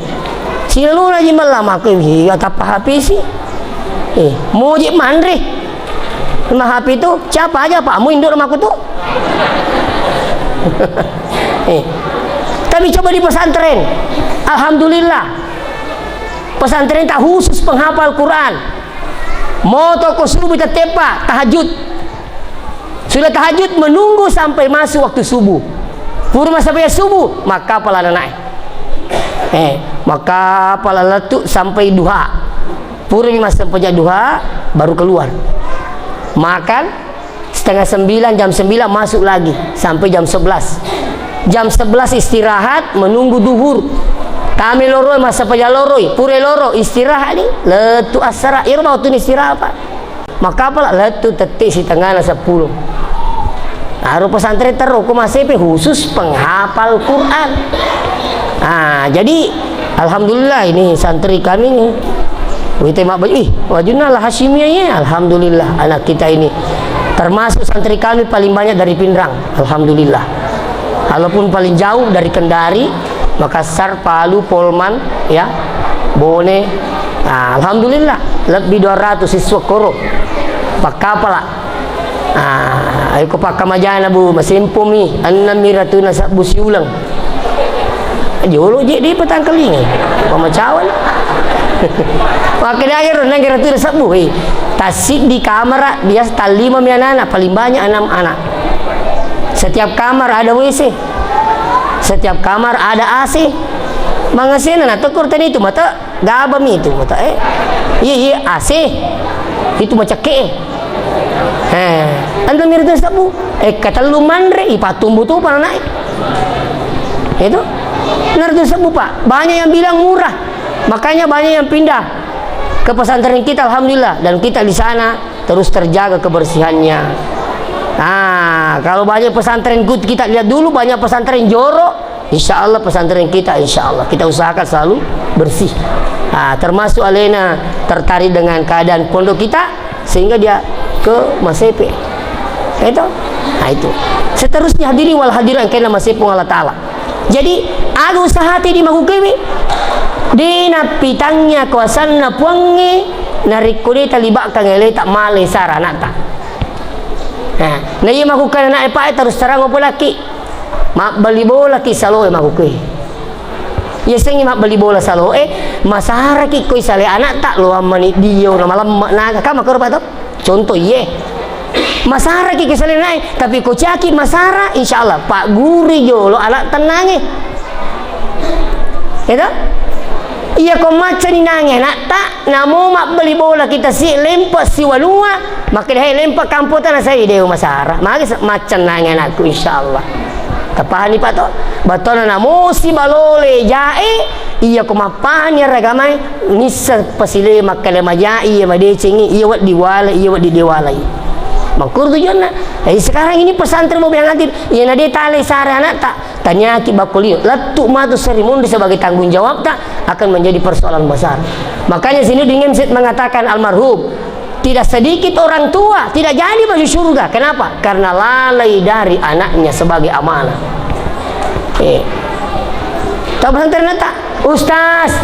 Siluna ji mella makku, iya tappa H P si. Eh, muji manre. Ma H P tu, siapa aja Pak? Mu induk makku tu. Eh. Tapi coba di pesantren. Alhamdulillah. Pesantren tak khusus penghafal Quran. Moto ko subuh tettepa tahajud. Sudah tahajud menunggu sampai masuk waktu subuh. Pura massempajang subuh, makkapala nanae. Eh, makkapala lettu sampai duha. Purami massempajang duha, baru keluar. Makan, setengah sembilan, jam sembilan masuk lagi, sampai jam sebelas. Jam sebelas istirahat, menunggu duhur. Tame loroi, massempajang loroi, pura loro, istirahat ni, lettu assara. Iro mau tuni istirahat, Pak. Makkapala lettu tette sitengana seppulo. Aro pesantren terro, ko Masepe khusus penghafal Quran. Ah, jadi alhamdulillah ini santri kami nih. Wite mabba-, ih, wajunna lah Hasyimiyah ya. Alhamdulillah anak kita ini. Termasuk santri kami paling banyak dari Pinrang. Alhamdulillah. Walaupun paling jauh dari Kendari, Makassar, Palu, Polman, ya, Bone. Ah, alhamdulillah, lebbi dua ratus siswa koro. Pakkapala. Ah, ayo ko pakkamajana, Bu, masempomi, enneng mi ratuna sebbu siuleng. Jolo je di petangkelingi. Pamacawan. Makkedai ro, enneng ratuna sebbu, eh. Tassiddi kamara, biasa tallima mi anana, paling banyak enam anak. Setiap kamar ada W C. Setiap kamar ada A C. Mangasena na tokor tadi itu mata gaba mi itu mata, eh. Iya, iya, A C. Itu macakke, eh. Eh, anda mirip sebbu. Eh, katellu manre, ipattumbu tu pananae. Itu. Nertu sebbu, Pak. Banyak yang bilang murah. Makanya banyak yang pindah ke pesantren kita, alhamdulillah. Dan kita di sana terus terjaga kebersihannya. Ah, kalau banyak pesantren good kita lihat dulu, banyak pesantren jorok, insya Allah pesantren kita, insya Allah kita usahakan selalu bersih. Ah, termasuk alena tertarik dengan keadaan pondok kita, sehingga dia ke Masepe. Itu. Nah, itu. Seterusnya hadirin wal hadirat yang kena Masepe Allah Ta'ala. Jadi, aga usahate di makukewe? De nappitangngi kuasanna Puangnge, narekko de talibakkang eleta male sara anakta. Nah, na iya makukkana anak e, Pak, terus terang apa laki? Mabbali bola ki saloe makukewe. Iya sengi mabbali bola saloe, masara ki koi sale anakta, loang mani dio na malemma naga, kan makkoro, Pak, to? Contoh, iye. Masara ki kesalinae, tapi ko caki masara, insya Allah, Pak Guru jolo anak tenange. Ya toh? Iya ko maccani nange anakta, namo mabbali bola kita si lempa siwanua, makkeda, "He, lempa kampota na sai dewa masara." Magi se-, macca nange anakku, insya Allah. Tapahani, Pak, to? Batona namo si balole jae, iya ko mappahani aragamae, nissa pasile makkeda majai, iya madecengi, iya weddi wala, iya weddi dewalai. Makkuru tujuanna. Eh, sekarang ini pesantren mau bilang nanti, iya na de tale sare anakta, taniaki bakkolio. Lettu matu Seri Munri sebagai tanggung jawabta akan menjadi persoalan besar. Makanya sini Dingin Sid mengatakan almarhum, tidak sedikit orang tua tidak jadi masuk surga. Kenapa? Karena lalai dari anaknya sebagai amanah. Eh. Tahu pesantren tak? Ustaz,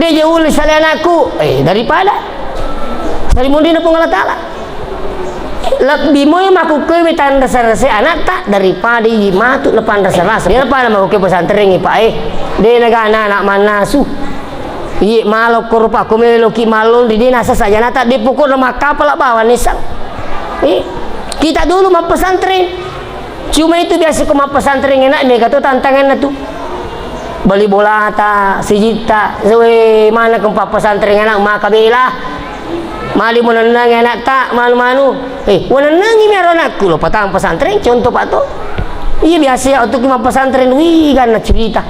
de je uli sale anakku. Eh, daripada Seri Munri na Puang Allah Ta'ala. Lebbi moi makkukkuewe tanrasa-rasa anakta daripada i matu na panrasa-rasa. De na pada makkukkuewe pesantrengngi, Pak, eh. De na gana anak mannasu. Iye, malo koro, Pak, ko meloki mallonri, de nasa saja anakta, de pokokna makkapala bawang nissang. Eh, kita dulu mappesantren. Cuma itu biasa ko mappesantren enak, mega to tantanganna tu. Bali bolata, sijitta, sewe, mana ko mappesantren enak, maka bela. Mali menenang enak tak, manu-manu. Eh, menenangi mi aro anakku lo, patang pesantren, contoh, Pak, to. Iya, biasa ya, untuk mappesantren, wih, kan cerita.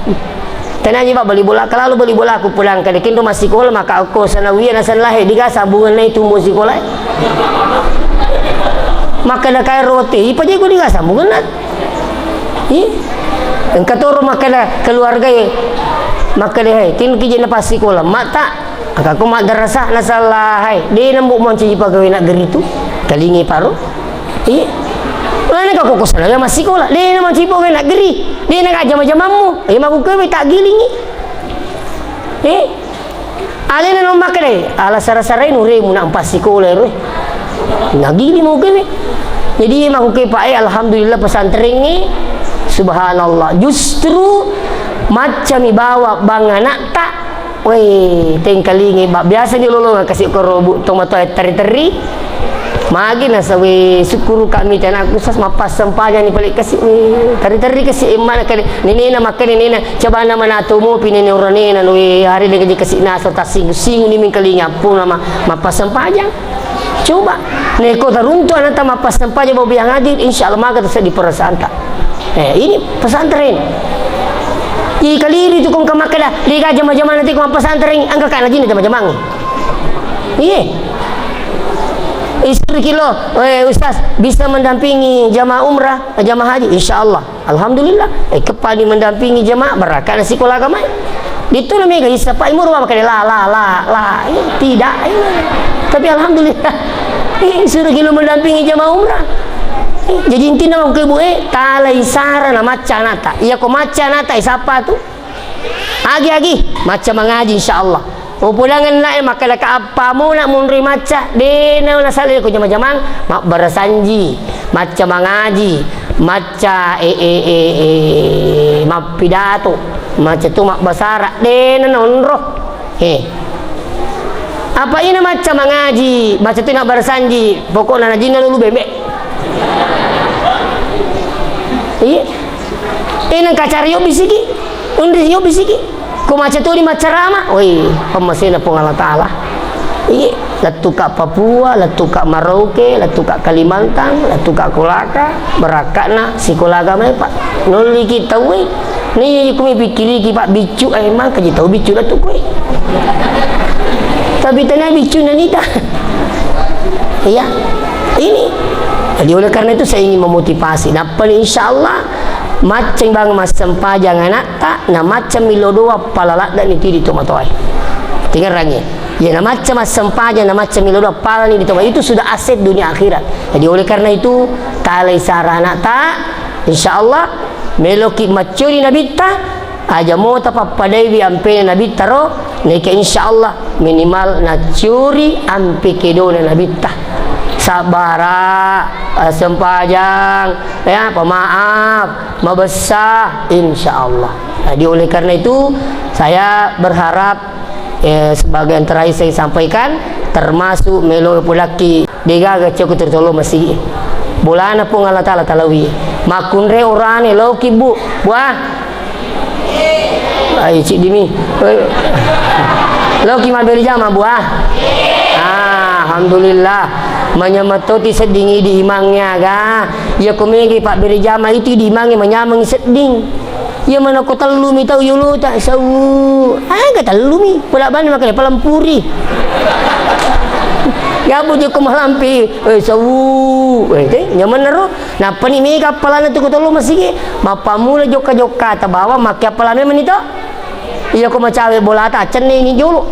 Tena aja, Pak, bali bola. Kalau bali bola, aku pulang ke dekin rumah sekolah, maka aku sanawiyah, nasan lahir, diga sambungan na itu mau sekolah. Maka na kaya roti, ipa je ku diga sambungan na. Ih, engka toro makkeda keluarga e, makkeda, "Hai, tin ki je na passikola, matta, engka ko madrasah na salah, hai, de na mbo mancaji pegawai negeri tu, talingi paro." Ih, lana ka koko sana ya massikola, de na mancaji pegawai negeri, de na ka jama-jamammu, eh, makukewe tak gilingi. Eh, Alena no makkeda, ala sara-sarai nuremu na mpassikola ero. Nagili mau kewe. Jadi mau ke, Pak, eh, alhamdulillah pesantrengnge, subhanallah. Justru maccami bawa bang anakta, Woi, tengkalingi, ba-, biasa ni lolongang kasi koro bu-, tomatoa terri-terri. Magi nasa, we, sukkuru kami tanakku sas mappassempajang ni pale kasi, we, terri-terri kasi, eh, mana kade, nenena makkeda nenena, coba nama natomo pi nene uranena, we, hari de kasi nasa tassingu-singu ni mengkalinga pun nama mappassempajang. Coba, neko taruntu ananta mappassempajang bau biang hadir, insya Allah maka terjadi perasaanta. Eh, ini pesantren. Ikaliri tu kong kamakkeda, dega jama-jama nanti kong pesantren, angka kana jina jama-jama. Iye. Istri kilo, eh, Ustaz, bisa mendampingi jamaah umrah, jamaah haji, insya Allah. Alhamdulillah, eh, keppani mendampingi jamaah, barakka na sikola agamae. Dituna mega issa, Pak, imuru apa kade la, la, la, la. Eh, tidak, eh. Tapi alhamdulillah. Eh, suruh kilo mendampingi jamaah umrah. Eh, jadi intinya mau ke bu, eh, talai sara na macca anata. Iya ko macca anata, eh, sapa tu? Agi, agi, macca mangaji, insya Allah. Upodangenna e makkeda ka appamona munri macca, de nauna salai ko jama-jamang, mabbarasanji, macca mangaji, macca, e, e, e, e, mappidato, macca tu mabbasara, de na nonro. He. Apa ina macca mangaji, macca tu nabbarasanji, pokokna najinna lulu bembe. Iya. Ina kacara yo bisiki, unri yo bisiki. Ko macca tu di maccarama, oi, pammasena Puang Allah Taala. Iya, lettuka Papua, lettuka Merauke, lettuka Kalimantan, lettuka Kolaka, barakkana sikola agamae, Pak. Nolliki tauwe. Ni kumi pikiriki, Pak, biccu, eh, mangkaji tau biccu lettu koe. Tapi tena biccu nanita. Iya, ini. Jadi oleh karena itu saya ingin memotivasi. Nappa ni insya Allah macceng bang massempajang anak Ta, na macca millau doa pala ladda ni tidi tomatoae. Tingerangi. Ya, na macca massempajang, na macca millau doa pala ni di tomatoae. Itu sudah aset dunia akhirat. Jadi oleh karena itu, talai sarana ta, insya Allah, meloki maccuri nabitta, aja mota pappadaiwi ampena nabitta ro, neke insya Allah minimal naccuri ampe kedona nabitta. Sabbara, eh, sempajang, ya, pemaaf, mabessa, insya Allah. Jadi oleh karena itu, saya berharap, eh, sebagai yang terakhir saya sampaikan, termasuk melo pulakki degaga coko tertolo masih. Bolana Puang Allah Taala talawi. Makunre orane loki bu, buah. Ai, ciddimi. Eh. Loki mabbere jama, buah. Ah, alhamdulillah. Manyameng toti sedding idi imangnya ga. Iya ko mega pabbere jama itu idi imangnge manyameng sedding. Iya mana ko tellumi tau yolota, sau. Aga tellumi. Pula bani makanya palampuri. Gabu je ko malampi. Eh, sau. Eh, te, nyaman naro. Nappani mega appalana tu ko tollo masigi, mappammula jokka-jokkata bawang makke appala memang ni to. Iya ko macawe bolata, accenneni jolo.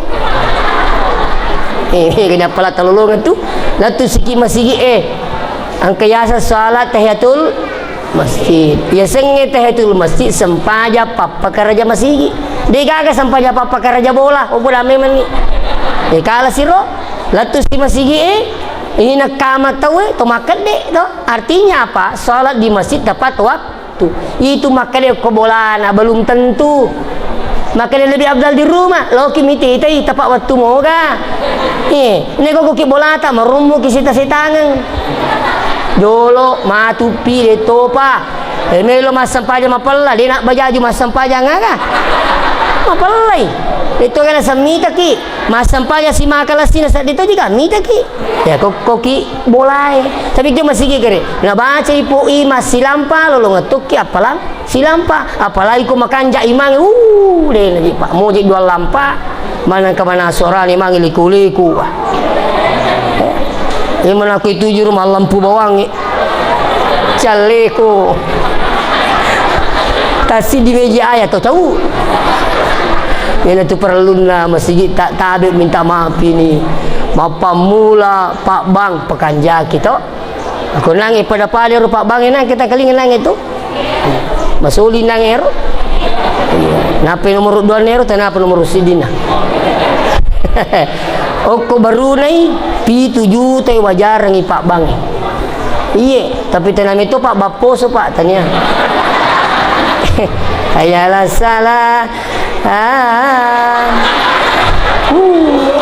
Eh, mega ni appala talolongeng tu. Lettu siki masigi, eh. Engka yaseng salat tahiyatul masjid. Yasengnge tahiyatul masjid sempajang pappakaraja masigi. Degaga sempajang pappakaraja bola, obola memang ni. Eh, kala siro, lettu si masigi, eh. Ini nakama tauwe, to makkedde to. Artinya apa? Salat di masjid tepat waktu. Itu makkeda ko bolana, belum tentu. Makkeda lebih afdal di rumah, loki mitetai tepat waktu moga. Eh, neko koki bolata, marummuki sita-sitangeng. Jolo, matupi, de topa. Eh, melo massempajang mapella, de nak bajaju massempajang aga. Mapellai. De to kana semmitaki. Massempajang simaka lessina seddi to jiga mitaki. Ya, kokkoki bolae. Tapi ke masigi kere. Nabacai poi massilampa lolongeng tokki appalang silampa. Apalagi ko makanja imangnge, uh, de naji pak moje dua lampa. Manang ke mana suarane imangnge liku-liku. Iya mana aku itu juru malampu bawangnge. Calleko. Tassiddi meja ayat to cau. Iyana tu parellunna masigi ta-, tabe minta maaf ini. Mappammula pabbang pakanjaki to. Ako nange pada-pada ro pabbang nange kita keling nange tu. Masoli nange ro. Iya. Nape nomor dua nero, tenapa nomor sidina. Okko barunai pitu juta wajarangi pabbang. Iye, tapi tename to pak bapposo pak tania. Hayala salah. Ah.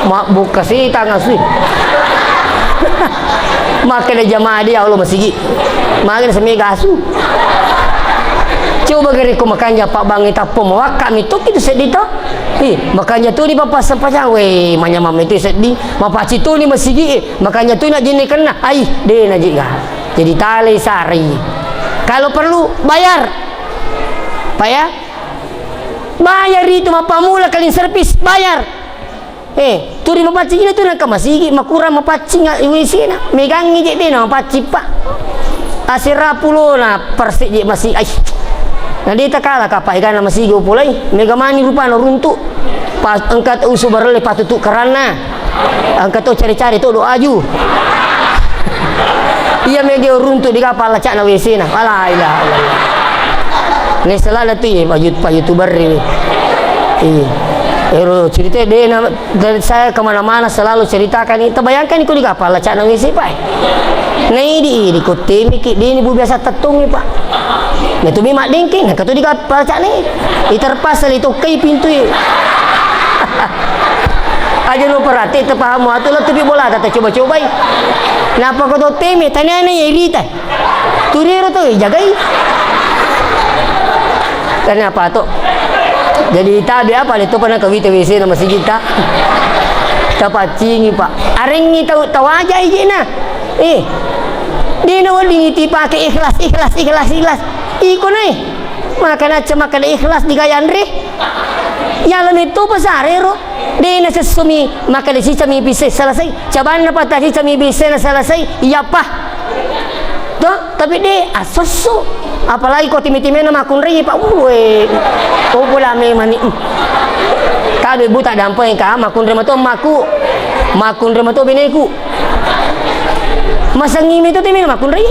Mabbukka setang asui. Makkeda jamaah di Allah masigi. Makkeda semega asu. Coba gare ko makanja pabbangngi tappo mawakka mi tokki tu seddi to. Ih, makanja tuni papa sempajang. We, manyamang itu seddi. Mapaci tuni masigi. Makanja tuni ajinni kenna. Ai, de najiga. Jadi talai sarai. Kalau perlu bayar. Pak ya? Bayar itu mappamula clean service, bayar. Eh, turi mapaccing itu nangka masigi, makurang mapaccing W C na. Megangi je de na mapaccing, Pak. Asera pulona persik je masigi. Ai. Na de takala kapa egana masigi upulai. Mega mani rupana runtu. Pas engka usu barelle patutu keranna. Engka to cari-cari to do aju. Iya mega runtu di kapal cakna W C na. La ilaha illallah. Neselana tu, iya, Pak Yut-, Pak YouTuber ini. Iya. Ero cerita de na, dan saya kemana-mana selalu ceritakan ini. Terbayangkan iko di kapal cakna W C, Pak. Nah, ini, ini kau temi ki, de ni bu biasa tetungi, Pak. Nah, tu memang dengki, nah, kau tu di kapal cakna. I terpaksa li tokkai pintu i. Aja lo perhati, terpaham, atu lo tu bi bola, tata coba-cobai. Napa kau tu temi, tanya ni irita. Turiro to, jagai. Tanya apa to? Jadi tabe apa le to pernah kawita W C na masigi ta? Tapaccingi, Pak. Arengi tau, tawajai je na. Eh. Dina wedding iti pake ikhlas, ikhlas, ikhlas, ikhlas. Iko nai. Maka nacca makkeda ikhlas digaya anre. Yala metto pasare ro. Dena sessomi makkeda sisami bisse selesai. Cabanna pata sisami bisse na selesai. Iyapa. To, tapi de asosso. Apalagi ko timi-timena makkunrai, Pak. Uwe. Oh, bola memang ni. Hmm. Tabe buta dampeng ka makkunrai mato makku. Makkunrai mato beneku. Masengi mi tu timi makkunrai.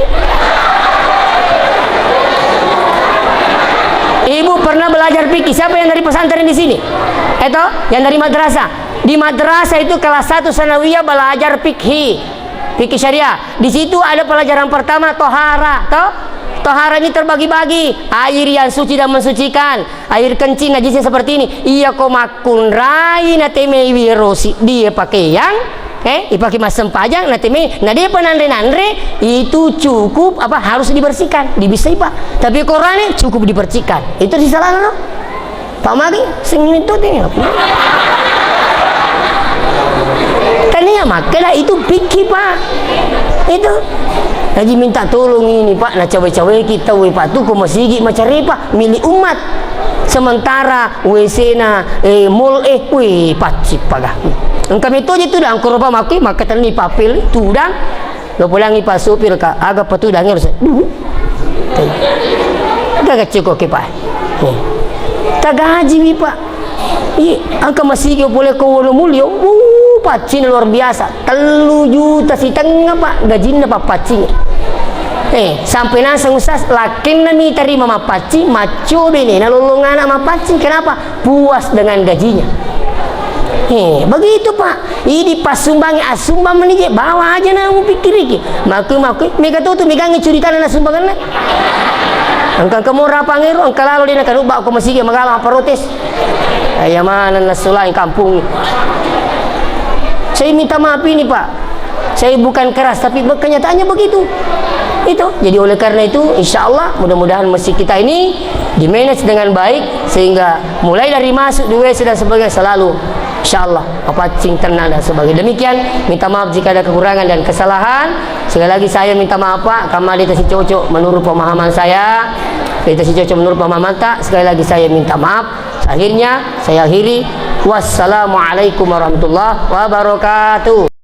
Ibu pernah belajar fikih? Siapa yang dari pesantren di sini? Eto, yang dari madrasah. Di madrasah itu kelas satu sanawiyah belajar fikih. Fikih syariah. Di situ ada pelajaran pertama tohara, toh? Tohara ini terbagi-bagi. Air yang suci dan mensucikan. Air kencing najisnya seperti ini. Iya ko makkunrai na temei wiro siddi pakeang, eh, ipake massempajang na temei, na depa nanre-nanre, itu cukup apa harus dibersihkan, dibissai, Pak. Tapi korane cukup dibersihkan. Itu sisalana, no? Pak Magi, sing itu deh. Tania makkeda itu fikih, Pak. Itu. Haji minta tolong ini, Pak, na cawe-cawe kita, we, Pak, tu ko masigi macarepa milik umat. Sementara W C-na, eh, mall, eh, wih, pacci paga. Engka metto je tudang, ko ropa makki, makkatenni papel tudang. Lo pulangi Pak supir, Kak, aga pa tudang harus. Duh. Gaga ciko ke, Pak. Eh. Tagaji wi, Pak. Iya, engka masigi pole ko Wonomulyo. Uh, paccina luar biasa. Tellu juta sitengnga, Pak, gajinna pappaccing. Eh, sampai naseng Ustaz, lakkenna mi tarima mappaccing, macco benena lollong anak mappaccing. Kenapa? Puas dengan gajinya. Eh, begitu, Pak. Idi passumbangi, assumbang meni je, bawa aja na mupikkiriki. Makku, makku, mega to tu megangi curitana na sumbanganna. Engka, engka mo rapangero, engka lalo dena karuba ko masigi magala protes. Iya maneng nassolai kampung. Saya minta maaf ini, Pak. Saya bukan keras, tapi be-, kenyataannya begitu. Itu. Jadi oleh karena itu, insya Allah, mudah-mudahan masjid kita ini di-manage dengan baik, sehingga mulai dari masuk di W C dan sebagainya selalu, insya Allah, papaccing, tenang dan sebagainya. Demikian, minta maaf jika ada kekurangan dan kesalahan. Sekali lagi saya minta maaf, Pak, karena dia tasi cocok menurut pemahaman saya, dia tasi cocok menurut pemahaman tak. Sekali lagi saya minta maaf. Akhirnya, saya akhiri. Wassalamualaikum warahmatullahi wabarakatuh.